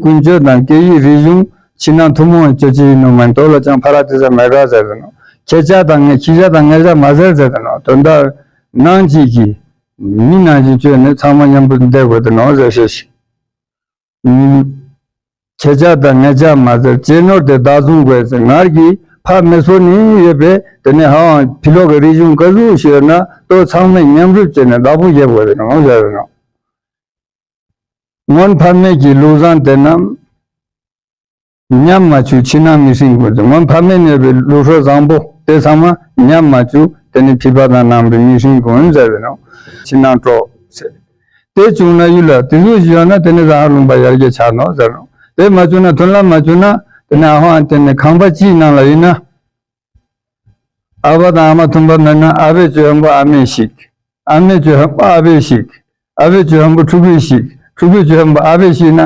ཀུན་སྤྱོད་དང་སྐད་ཡིག་རིག་གཞུང་ཕྱི་ནང་ཐུན་མོང་བའི་སྤྱོད་ཆས་ཡིན་ནོ་མ་ཡིན་དོ་ལ་ཅང་ཕ་ར་དེ་ཟེར་མེད་ག་ཟེར་ཏེ་ནོ། ཁྱེད་ཅག་དང་ངས་ཁྱི་ཅག་དང་ངེད་ཅག་མ་ཟེར་ཟེར་ཏེ་ནོ། དོན་དག་ནང་གཅིག་གིས་མི་ནང་བཞིན་བཅོས་ནས་ཚང་མ་མཉམ་པོ་བསྡད་དགོས་ཏེ་ནོ་ཟེར་ཤེས་ཤིག་ཁྱེད་ཅག་དང་ངེད་ཅག་མ་ཟེར་ཅེས་ནོར་དེ་བདག་བཟུང་དགོས་ཟེར་ངར་གྱིས་ཕ་མེས་པོ་ནི་ཡོད་པས་དེ་ནས་ཧ་ཝང་ཕི་ལོག་གི་རིག་གཞུང་ཀ་ཟུག་ཤེས་ན་ལྟོ་ཚང་མས་མཉམ་རུབ་བྱས་ནས་བདག་པོ་རྒྱབ་དགོས་ཏེ་ནོ་ཟེར་ཏེ་ནོ། སྔོན་ཕ་མེས་ཀྱི་ལུགས་བཟང་དེ་རྣམས་ཉམས་མ་བཅུག་ཕྱི་ནང་མི་ཧྲིང་དགོས་ཟེར། སྔོན་ཕ་མེས་ནས་པའི་ལུགས་སྲོལ་བཟང་པོ་དེ་ཚང་མ་ཉམས་མ་བཅུག་དེ་ནི་ཕྱི་པ་དང་ནང་པའི་མི་ཧྲིང་དགོས་ཟེར་བས་ནོ། ཕྱི་ནང་གྲོགས་ཟེར། དེ་བྱུང་ན་ཡུལ་ལ་དེ་ཚོ་ཞིག་ཡོད་ན་དེ་ནི་ཟ་ཧར་ལུང་པ་ཡར་རྒྱས་ཆགས་ནོ་ཟེར་ནོ། དེ་མ་བྱུང་ན་མཐུན་ལམ་མ་བྱུང་ན་དེ་ནི་ཨ་ཧོ་ཨ་དེ་ནི་ཁང་པ་གཅིག་ནང་ལ་ཡིན་ན། ཨ་ཕ་དང་ཨ་མ་མཐུན་པ་མེད་ན་ཨ་ཕས་བཅོས་ཧམ་པོ་ཨ་མས་ཤིག་ཨ་མས་བཅོས་ཧམ་པོ་ཨ་ཕས་ཤིག་ཨ་ཕས་བཅོས་ཧམ་པོ་ཕྲུ་གུས་ཤིག་ཕྲུ་གུས་བཅོས་ཧམ་པོ་ཨ་ཕས་ཤིག་ན་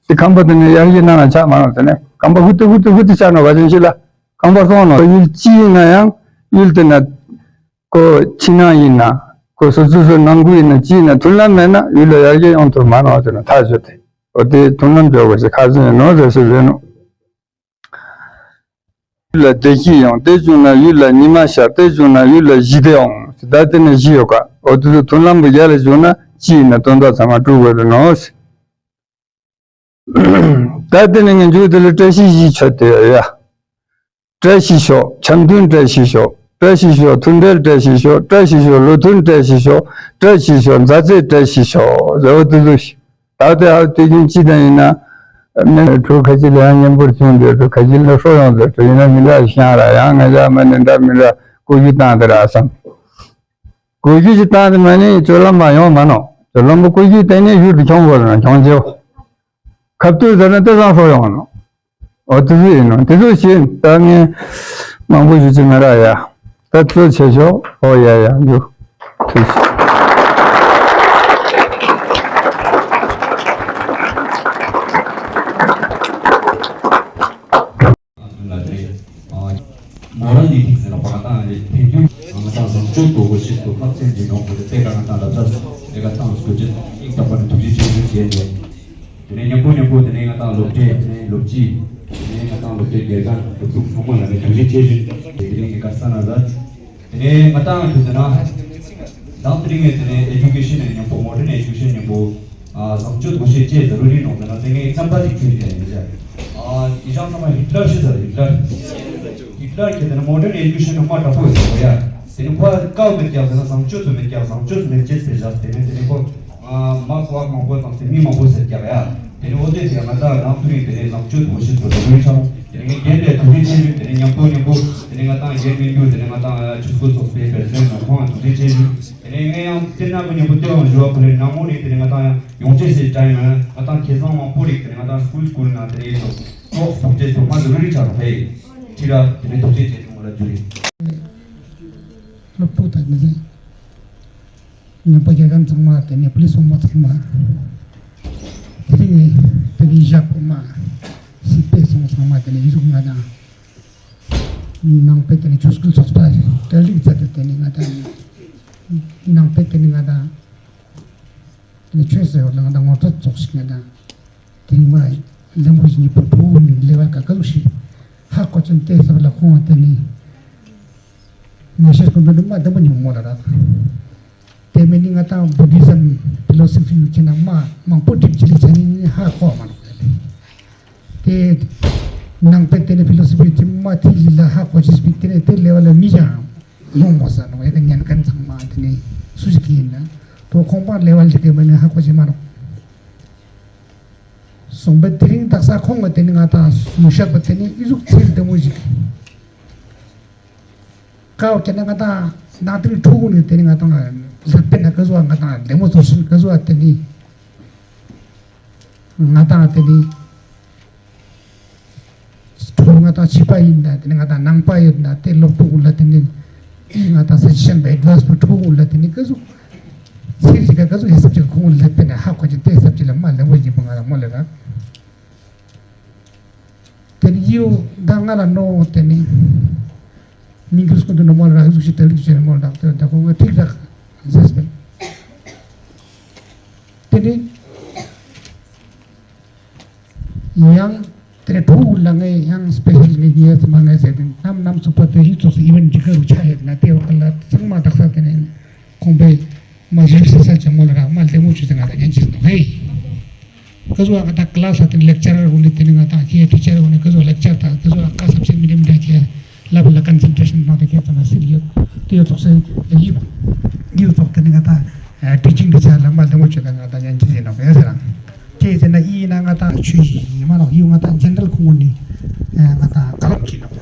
དེ་ཁང་པ་དེ་ནས་ཡར་རྒྱས་གནང་ལ་ཆགས་མ་རུང་། དེ་ནས་ཁང་པ་ཧུར་ཏེ་ཧུར་ཏེ་ཧུར་ཏེ་ཆགས་ནོ་བ་ཅན་ཞིག་ལ་ཁང་པ་སོང་ནོ། ཡུལ་སྤྱི་ཡིན་ན་ཡང་ཡུལ་དེ་ན་ཁོ་ཕྱི་ནང་ཡིན་ན་ཁོ་སོ་སོ་སོ་ནང་ཁུལ་ཡིན་ན་སྤྱི་ཡིན་ན་མཐུན་ལམ་མེད་ན་ཡུལ་ལ་ཡར་རྒྱས་ཡོང་ཐུབ་མ་ནོ་ཟེར་ན་ཐག་ཆོད་དེ། འོ་དེ་མཐུན་ལམ་འཇོག་དགོས་ཞེས་ཁ་ཚོན་ཡིན་ནོ་ཟེར་ཞེས་ཟེར་ནོ། ཡུལ་ལ་བདེ་སྐྱིད་ཡོང་། དེ་བྱུང་ན་ཡུལ་ལ་ཉི་མ་ཤར། དེ་བྱུང་ན་ཡུལ་ལ་ཞི་བདེ་འོང་། ད་དེ་ནས་བཞི་ཡོད་ཀ། འོ་དེ་ཚོ་མཐུན་ལམ་པོ་རྒྱ་ལ་བྱུང་ན་ཅི་ཡིན་ན་དོན་དག་ཚང་མ་འགྲུབ་དགོས་རེད་ནོ། ད་དེ་ནས་ངས་མཇུག་དེ་ལ་བཀྲ་ཤིས་བཞི་མཆོད་དེ་ཡ། བཀྲ་ཤིས་ཤོག་འཆམ་མཐུན་བཀྲ་ཤིས་ཤོག་བཀྲ་ཤིས་ཤོག་མཐུན་སྒྲིལ་བཀྲ་ཤིས་ཤོག་བཀྲ་ཤིས་ཤོག་བློ་མཐུན་བཀྲ་ཤིས་ཤོག་བཀྲ་ཤིས་ཤོག་མཛའ་བརྩེ་བཀྲ་ཤིས་ཤོག་ཟེར་བ་དེ་ཚོ་ཞིག་ད་ལྟ་ཧ་དེ་རྒྱུན་ཅི་ལྟར་ཡིན་ན། མི་གྲོགས་ཁ་ཅིག་ལ་ཡང་མཉམ་པོར་བྱུང་འདོད་དུ་ཁ་ཅིག་ལ་ཧྲོ་ཡོང་འདོད་དུ་ཡིན་ན་མི་འདྲ་ཤང་ར་ཡང་ང་ཅག་མ་ནི་འདྲ་མི་འདྲ་ཀུ་ཤུ་བཏང་དེ་ར་བསམ། ཀུ་ཤུ་ཅིག་བཏང་དེ་མ་ནི་སྤྱོད་ལམ་མ་ཡོང་མ་ནོ། སྤྱོད་ལམ་པོ་ཀུ་ཤུ་བཏང་ནས་ཡུལ་དུ་ཁྱོང་དགོས་ན་ཁྱོང་རྗེའོ། ཁབ་ཏུ་ཟ་ན་ལྟ་བཟང་ཧྲོ་ཡོང་ནོ། འོ་དེ་ཚོ་ཡིན་ནོ། དེ་ཚོ་བྱེད་ད་ངས་མང་པོ་ཞུ་ཅི་མ་ར་ཡ། ད་ཚོད་ཆེ་ཤོག་འོ་ཡ་ཡ་འདུག་ཐུགས་རྗེ་ཆེ། མོ་རང་ནས་ཐིག་ཟེར་ལ་བ་དང་ལས་ཕན་རྒྱུ་ང་དང་བཟང་སྤྱོད་དོ་གོ་ཤེས་དོ་ཁག་ཆེན་གྱི་ནོ་གོ་ལས་དེ་ག་ང་དང་ལ་ད་ལས་ཀ་ཏང་སྐུ་ཅན་ཨིག་ཏག་པ་ནས་ཐུགས་རྗེ་ཆེ་ཞུ་བྱས་ནས། དེ་ནས་མཉམ་པོ་མཉམ་པོ་དེ་ནས་ང་དང་སློབ་གྲྭའི་དེ་ནས་སློབ་སྤྱི། དེ་ནས་ང་དང་སློབ་གྲྭའི་སྒེར་ཁང་སློབ་ཕྲུག་ཚང་མ་ལ་ནས་ཐུགས་རྗེ་ཆེ་ཞུ། དེ་རིང་གི་ག་ས་ན་ལ། དེ་ནས་ང་དང་ཁྱོད་དེ་ན། དང་དེ་རིང་ངས་དེ་ནས་ཨེ་ཌུ་ཀེ་ཤན་ནས་མཉམ་པོ་མོ་ཌན་ཨེ་ཌུ་ཀེ་ཤན་མཉམ་པོ། བཟང་སྤྱོད་དོ་ཤེས་བཅས་ཟེར་རུ་རིགས་ནང་དེ་ན་དེ་ངས་རྩམ་པ་ཞིག་ཁྱོད་དེ་ནས་ཟེར། ཨ་ཡི་ཤང་ཚང་མ་ཧིཊ་ལར་ཤི་ཟེར་ཧིཊ་ལར། ཧིཊ་ལར་གྱིས་དེ་ནས་མོ་ཌན་ཨེ་ཌུ་ཀེ་ཤན་ནང་མ་དྲག་པོ་ཡོད་ཟེར་བ་ཡ། དེ་ནས་ཁོ་ཀའོ་མེད་ཀྱག་ཟེར་ན་བཟང་སྤྱོད་ཚོ་མེད་ཀྱག་བཟང་སྤྱོད་ཚོ་མེད་ཅེས་ཟེར་བཞག་དེ་ནས་དེ་ནས་ཁོ། མ་ཁོ་བ་མང་པོ་དང་དེ་མི་མང་པོ་ཟེར་ཀྱག་ཡ། དེ་ནས་འོ་དེ་དེ་ང་ཚ་ནང་དུ་རིང་དེ་ནས་བཟང་སྤྱོད་དོ་ཤེས་ཚོ་དེ་རུ་ཆ་མོ། དེ་ནས་ངས་རྒན་ལས་ཐུགས་རྗེ་ཆེ་ཞུ། དེ་ནས་མཉམ་པོ་མཉམ་པོ་དེ་ནས་ང་དང་རྒན་མི་འགྱུར་དེ་ནས་ང་དང་ཆུ་སྐོལ་ཚོགས་པའི་པེ་རེ་སི་ཌེན་ཊི་ཁོང་ཐུགས་རྗེ་ཆེ་ཞུ། དེ་ནས་ངས་ཡང་དེ་ན་གི་མཉམ་པོ་ལྟེ་བ་འཇུ་བ་ཁོ་ལས་ནང་མོ་ནས་དེ་ནས་ང་དང་ཡང་ཡོང་ཅེས་སེ་ཀྲ་ཡིན་ང་དང་ཁེ་བཟང་མང་པོ་རིག་དེ་ནས་ང་དང་སྐུལ་སྐུལ་ན་དེ་ནས་ཡིན་ནོ། ཚོགས་ཐུགས་རྗེ་ཆེ་མ་འདི་རུ་རིག་ཆ་རོགས་ཧེ། ཁྱི་ར་དེ་ནས་ཐུགས་རྗེ་ཆེ་སོང་ལ་འཇུ་རེད། སློབ་ཕྲུག་དང་མི་ཚེ། མཉམ་པོ་རྒྱལ་ཁམས་ཚང་མ་དེ་ནས་ཕུ་ལི་སོང་མོ་ཚང་མ། དེ་རིང་ངས་དེ་རིང་ཞག་པོ་མ། སྲིད་པའི་སོང་ཚང་མ་དེ་ནས་ཡིད་གཟུགས་ང་དང་། ནང་པའི་དེ་ནས་ཆོས་སྐུལ་ཚོགས་པ་གྲ་སྒྲིག་མཛད་དེ་དེ་ནས་ང་དང་། ནང་པའི་དེ་ནས་ང་དང་། དེ་ནས་ཆོས་ཟེར་བ་ལ་ང་དང་ངོ་སྤྲོད་ཚོགས་ཤིག་ང་དང་། དེ་རིང་མ་ལན་པོ་ཞིག་ཉིད་པའི་ཕུ་བོ་མིན་ལེ་བ་ཀ་ཀ་ཟུག་ཤིག་ཧ་གོ་ཅན་ཏེ་ཟབ་ལ་ཁོང་བ་དེ་ནས། ངེས་ཤེས་ཀུན་ཏུ་མ་བདེ་མོ་ཉུང་མོ་ལ་རག་དེ་མིན་ནི་ང་དང་བུ་དྷི་ཛམ་ཕི་ལོ་སི་ཕི་ཡུལ་ཁྱེད་ན་མ་མང་པོ་སྒྲིག་ཅི་ལི་ཆ་ནི་ཧ་གོ་མ་ནོག་ལེ། དེ་ནང་པའི་དེ་ནི་ཕི་ལོ་སི་ཕི་དེ་མ་ཐི་ལི་ལ་ཧ་གོ་ཅི་སྤི་དེ་ནི་དེ་ལེ་བ་ལ་མི་ཅང་ཡོང་མོ་ས་ནོག་ཡ་ག་ཉན་ཁན་ཚང་མ་དེ་ནི་སུ་ཞིག་ཡིན་ན་དོ་ཁོང་པ་ལེ་བ་ལི་གེ་མ་ནི་ཧ་གོ་ཅི་མ་ནོག་སོང་པ་དེ་རིང་དག་ས་ཁོང་གི་དེ་ནི་ང་དང་སུ་ཤག་པ་དེ་ནི་ཨི་ཟུག་ཚིར་དེ་མོ་ཞིག་ཀའོ་ཁྱེད་ནི་ང་དང་ནང་དེ་ནི་ཕྲུ་གུ་ནི་དེ་ནི་ང་དང་ལབ་པས་ན་ཀ་ཟུ་བ་ང་དང་ལེ་མོ་ཚོ་ཤིན་ཀ་ཟུ་བ་དེ་ནི་ང་དང་དེ་ནི་ཕྲུ་གུ་ང་དང་ཕྱི་པ་ཡིན་ན་དེ་ནི་ང་དང་ནང་པ་ཡོད་ན་དེ་སློབ་ཕྲུག་ལ་དེ་ནི་ཨི་ང་དང་སེ་ཤན་པ་ཨེ་ཌི་ཝན་སི་པ་ཕྲུ་གུ་ལ་དེ་ནི་ཀ་ཟུ་ཚིག་ཅིག་ག་ཀ་ཟུ་ཧེ་སབ་ཅིག་ཁོང་ལབ་པས་ན་ཧ་གོ་ཅིག་དེ་ཧེ་སབ་ཅིག་ལ་མ་ལེ་མོ་ཡིན་པ་ང་དང་མོ་ལེ་ར། དེ་ནི་ཡིའུ་ད་ང་ལ་ནོ་དེ་ནི་མིང་གི་སྐུ་མདུན་ནོ་མོ་ལ་རག་གཟུགས་ཤིག་ཏག་ཏག་བྱས་མོ་ལ་དེ་དེ་ཁོ་ངོ་ཐིག་རག་ཟེར་སྤེལ། དེ་ནི་ཡང་དེ་ནི་ཕྲུ་གུ་ལ་ངས་ཡང་སྤེ་ཤལ་ངས་ཉེས་ཚེ་མ་ངས་ཟེར་ཏེ་ནམ་ནམ་ཚུགས་པ་དེ་ཡིད་ཚོགས་སུ་ཨི་ཝེན་ཊི་འགྲིག་ག་རུ་ཆགས་ཡོད་ན་དེ་འོག་ལ་ཚང་མ་དག་ས་དེ་ནི་ཁོང་པས། མ་གཞི་ས་ས་ཆེན་མོ་ལ་རག་མ་ལྡེ་མོ་ཆུ་ཚན་ང་དང་ཉན་ཅིག་འདུག་ཧེ། ཀ་ཟུ་ང་དང་ཀི་ལ་སི་ལ་དེ་ལེག་ཅར་ར་རུ་ལི་དེ་ནི་ང་དང་ཁྱེད་ཊི་ཅར་ར་རུ་ནི་ཀ་ཟུ་ལེག་ཅར་དང་ཀ་ཟུ་ཀ་སབ་ཤེན་མི་འདྲ་མི་འདྲ་ཁྱེད་ལབ་ལ་ཀོན་སེན་ཊྲེ་ཤན་དང་དེ་ཁྱེད་ཚང་མ་སིལ་ཡོད། དེ་ཡོད་ཐོག་སེ་ཡིབ་ཡིབ་ཐོག་དེ་ནི་ང་དང་ཊི་ཅིང་གི་ཆ་ལ་མ་ལྡེ་མོ་ཆུ་ཚན་ང་དང་ཉན་ཅིག་ཡིན་ནོག་ཡ་ཟེར་རང་ཁྱེད་ཟེར་ན་ཡིན་ན་ང་དང་ཆོས་ཡིན་མ་ནོག་ཡིན་ང་དང་ཇེན་ཌར་ཁོང་ནི་ང་དང་ཀ་ལབ་ཀྱི་ནོག་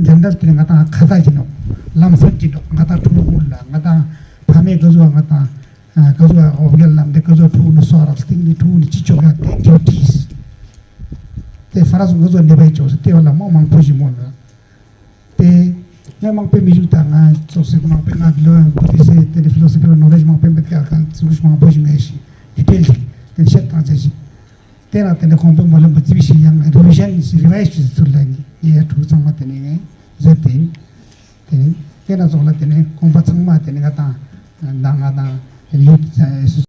ཇེན་ཌར་དེ་ནི་ང་དང་ཁ་ཚ་གྱི་ནོག་ལམ་སང་གྱི་ནོག་ང་དང་ཕྲུ་གུ་ལ་ང་དང་ཕ་མའི་ཀ་ཟུ་ང་དང་། ཀ་ཟུ་ཨོ་བརྒྱལ་ལམ་དེ་ཀ་ཟུ་ཕྲུ་གུ་ནི་སོ་ར་སྟེང་ནི་ཕྲུ་གུ་ནི་ཅི་ཆོག་ཡ་དེ་ཌིའུ་ཊིས། དེ་ཧྥ་རན་སི་ཀ་ཟུ་ནེ་བའི་ཆོག་སེ་དེ་བ་ལ་མང་མང་པོ་ཞིག་མོ་ལ། དེ་ངས་མང་པོའི་མི་ཞུགས་དང་ང་ཚོགས་སེ་མང་པོའི་ང་ལོ་བུ་དི་སེ་དེ་ནི་ཕི་ལོ་སི་ཕི་ནོ་ལེ་ཇི་མང་པོའི་མེད་ཀ་གང་ཚིག་མང་པོ་ཞིག་ངས་ཤི་ཌི་ཊེལ་ཞིག་དེ་བཤད་དང་བྱ་ཞིག་དེ་ན་དེ་ནི་ཁོང་པོའི་མོ་ལམ་པ་ཙི་བི་ཞིག་ཡང་རི་བི་ཞན་ཞིག་རི་བའི་ཞིག་ཚུར་ལ་ངས་ཡ་ཕྲུ་གུ་ཚང་མ་དེ་ནི་ངས་བཟོས་དེ་ཡིན། དེ་ནི་དེ་ན་ཚོགས་ལ་དེ་ནི་ཁོང་པ་ཚང་མ་དེ་ནི་ང་དང་ང་དང་ང་དང་དེ་ནི་ཡུལ་དེ་ཚ་སུ་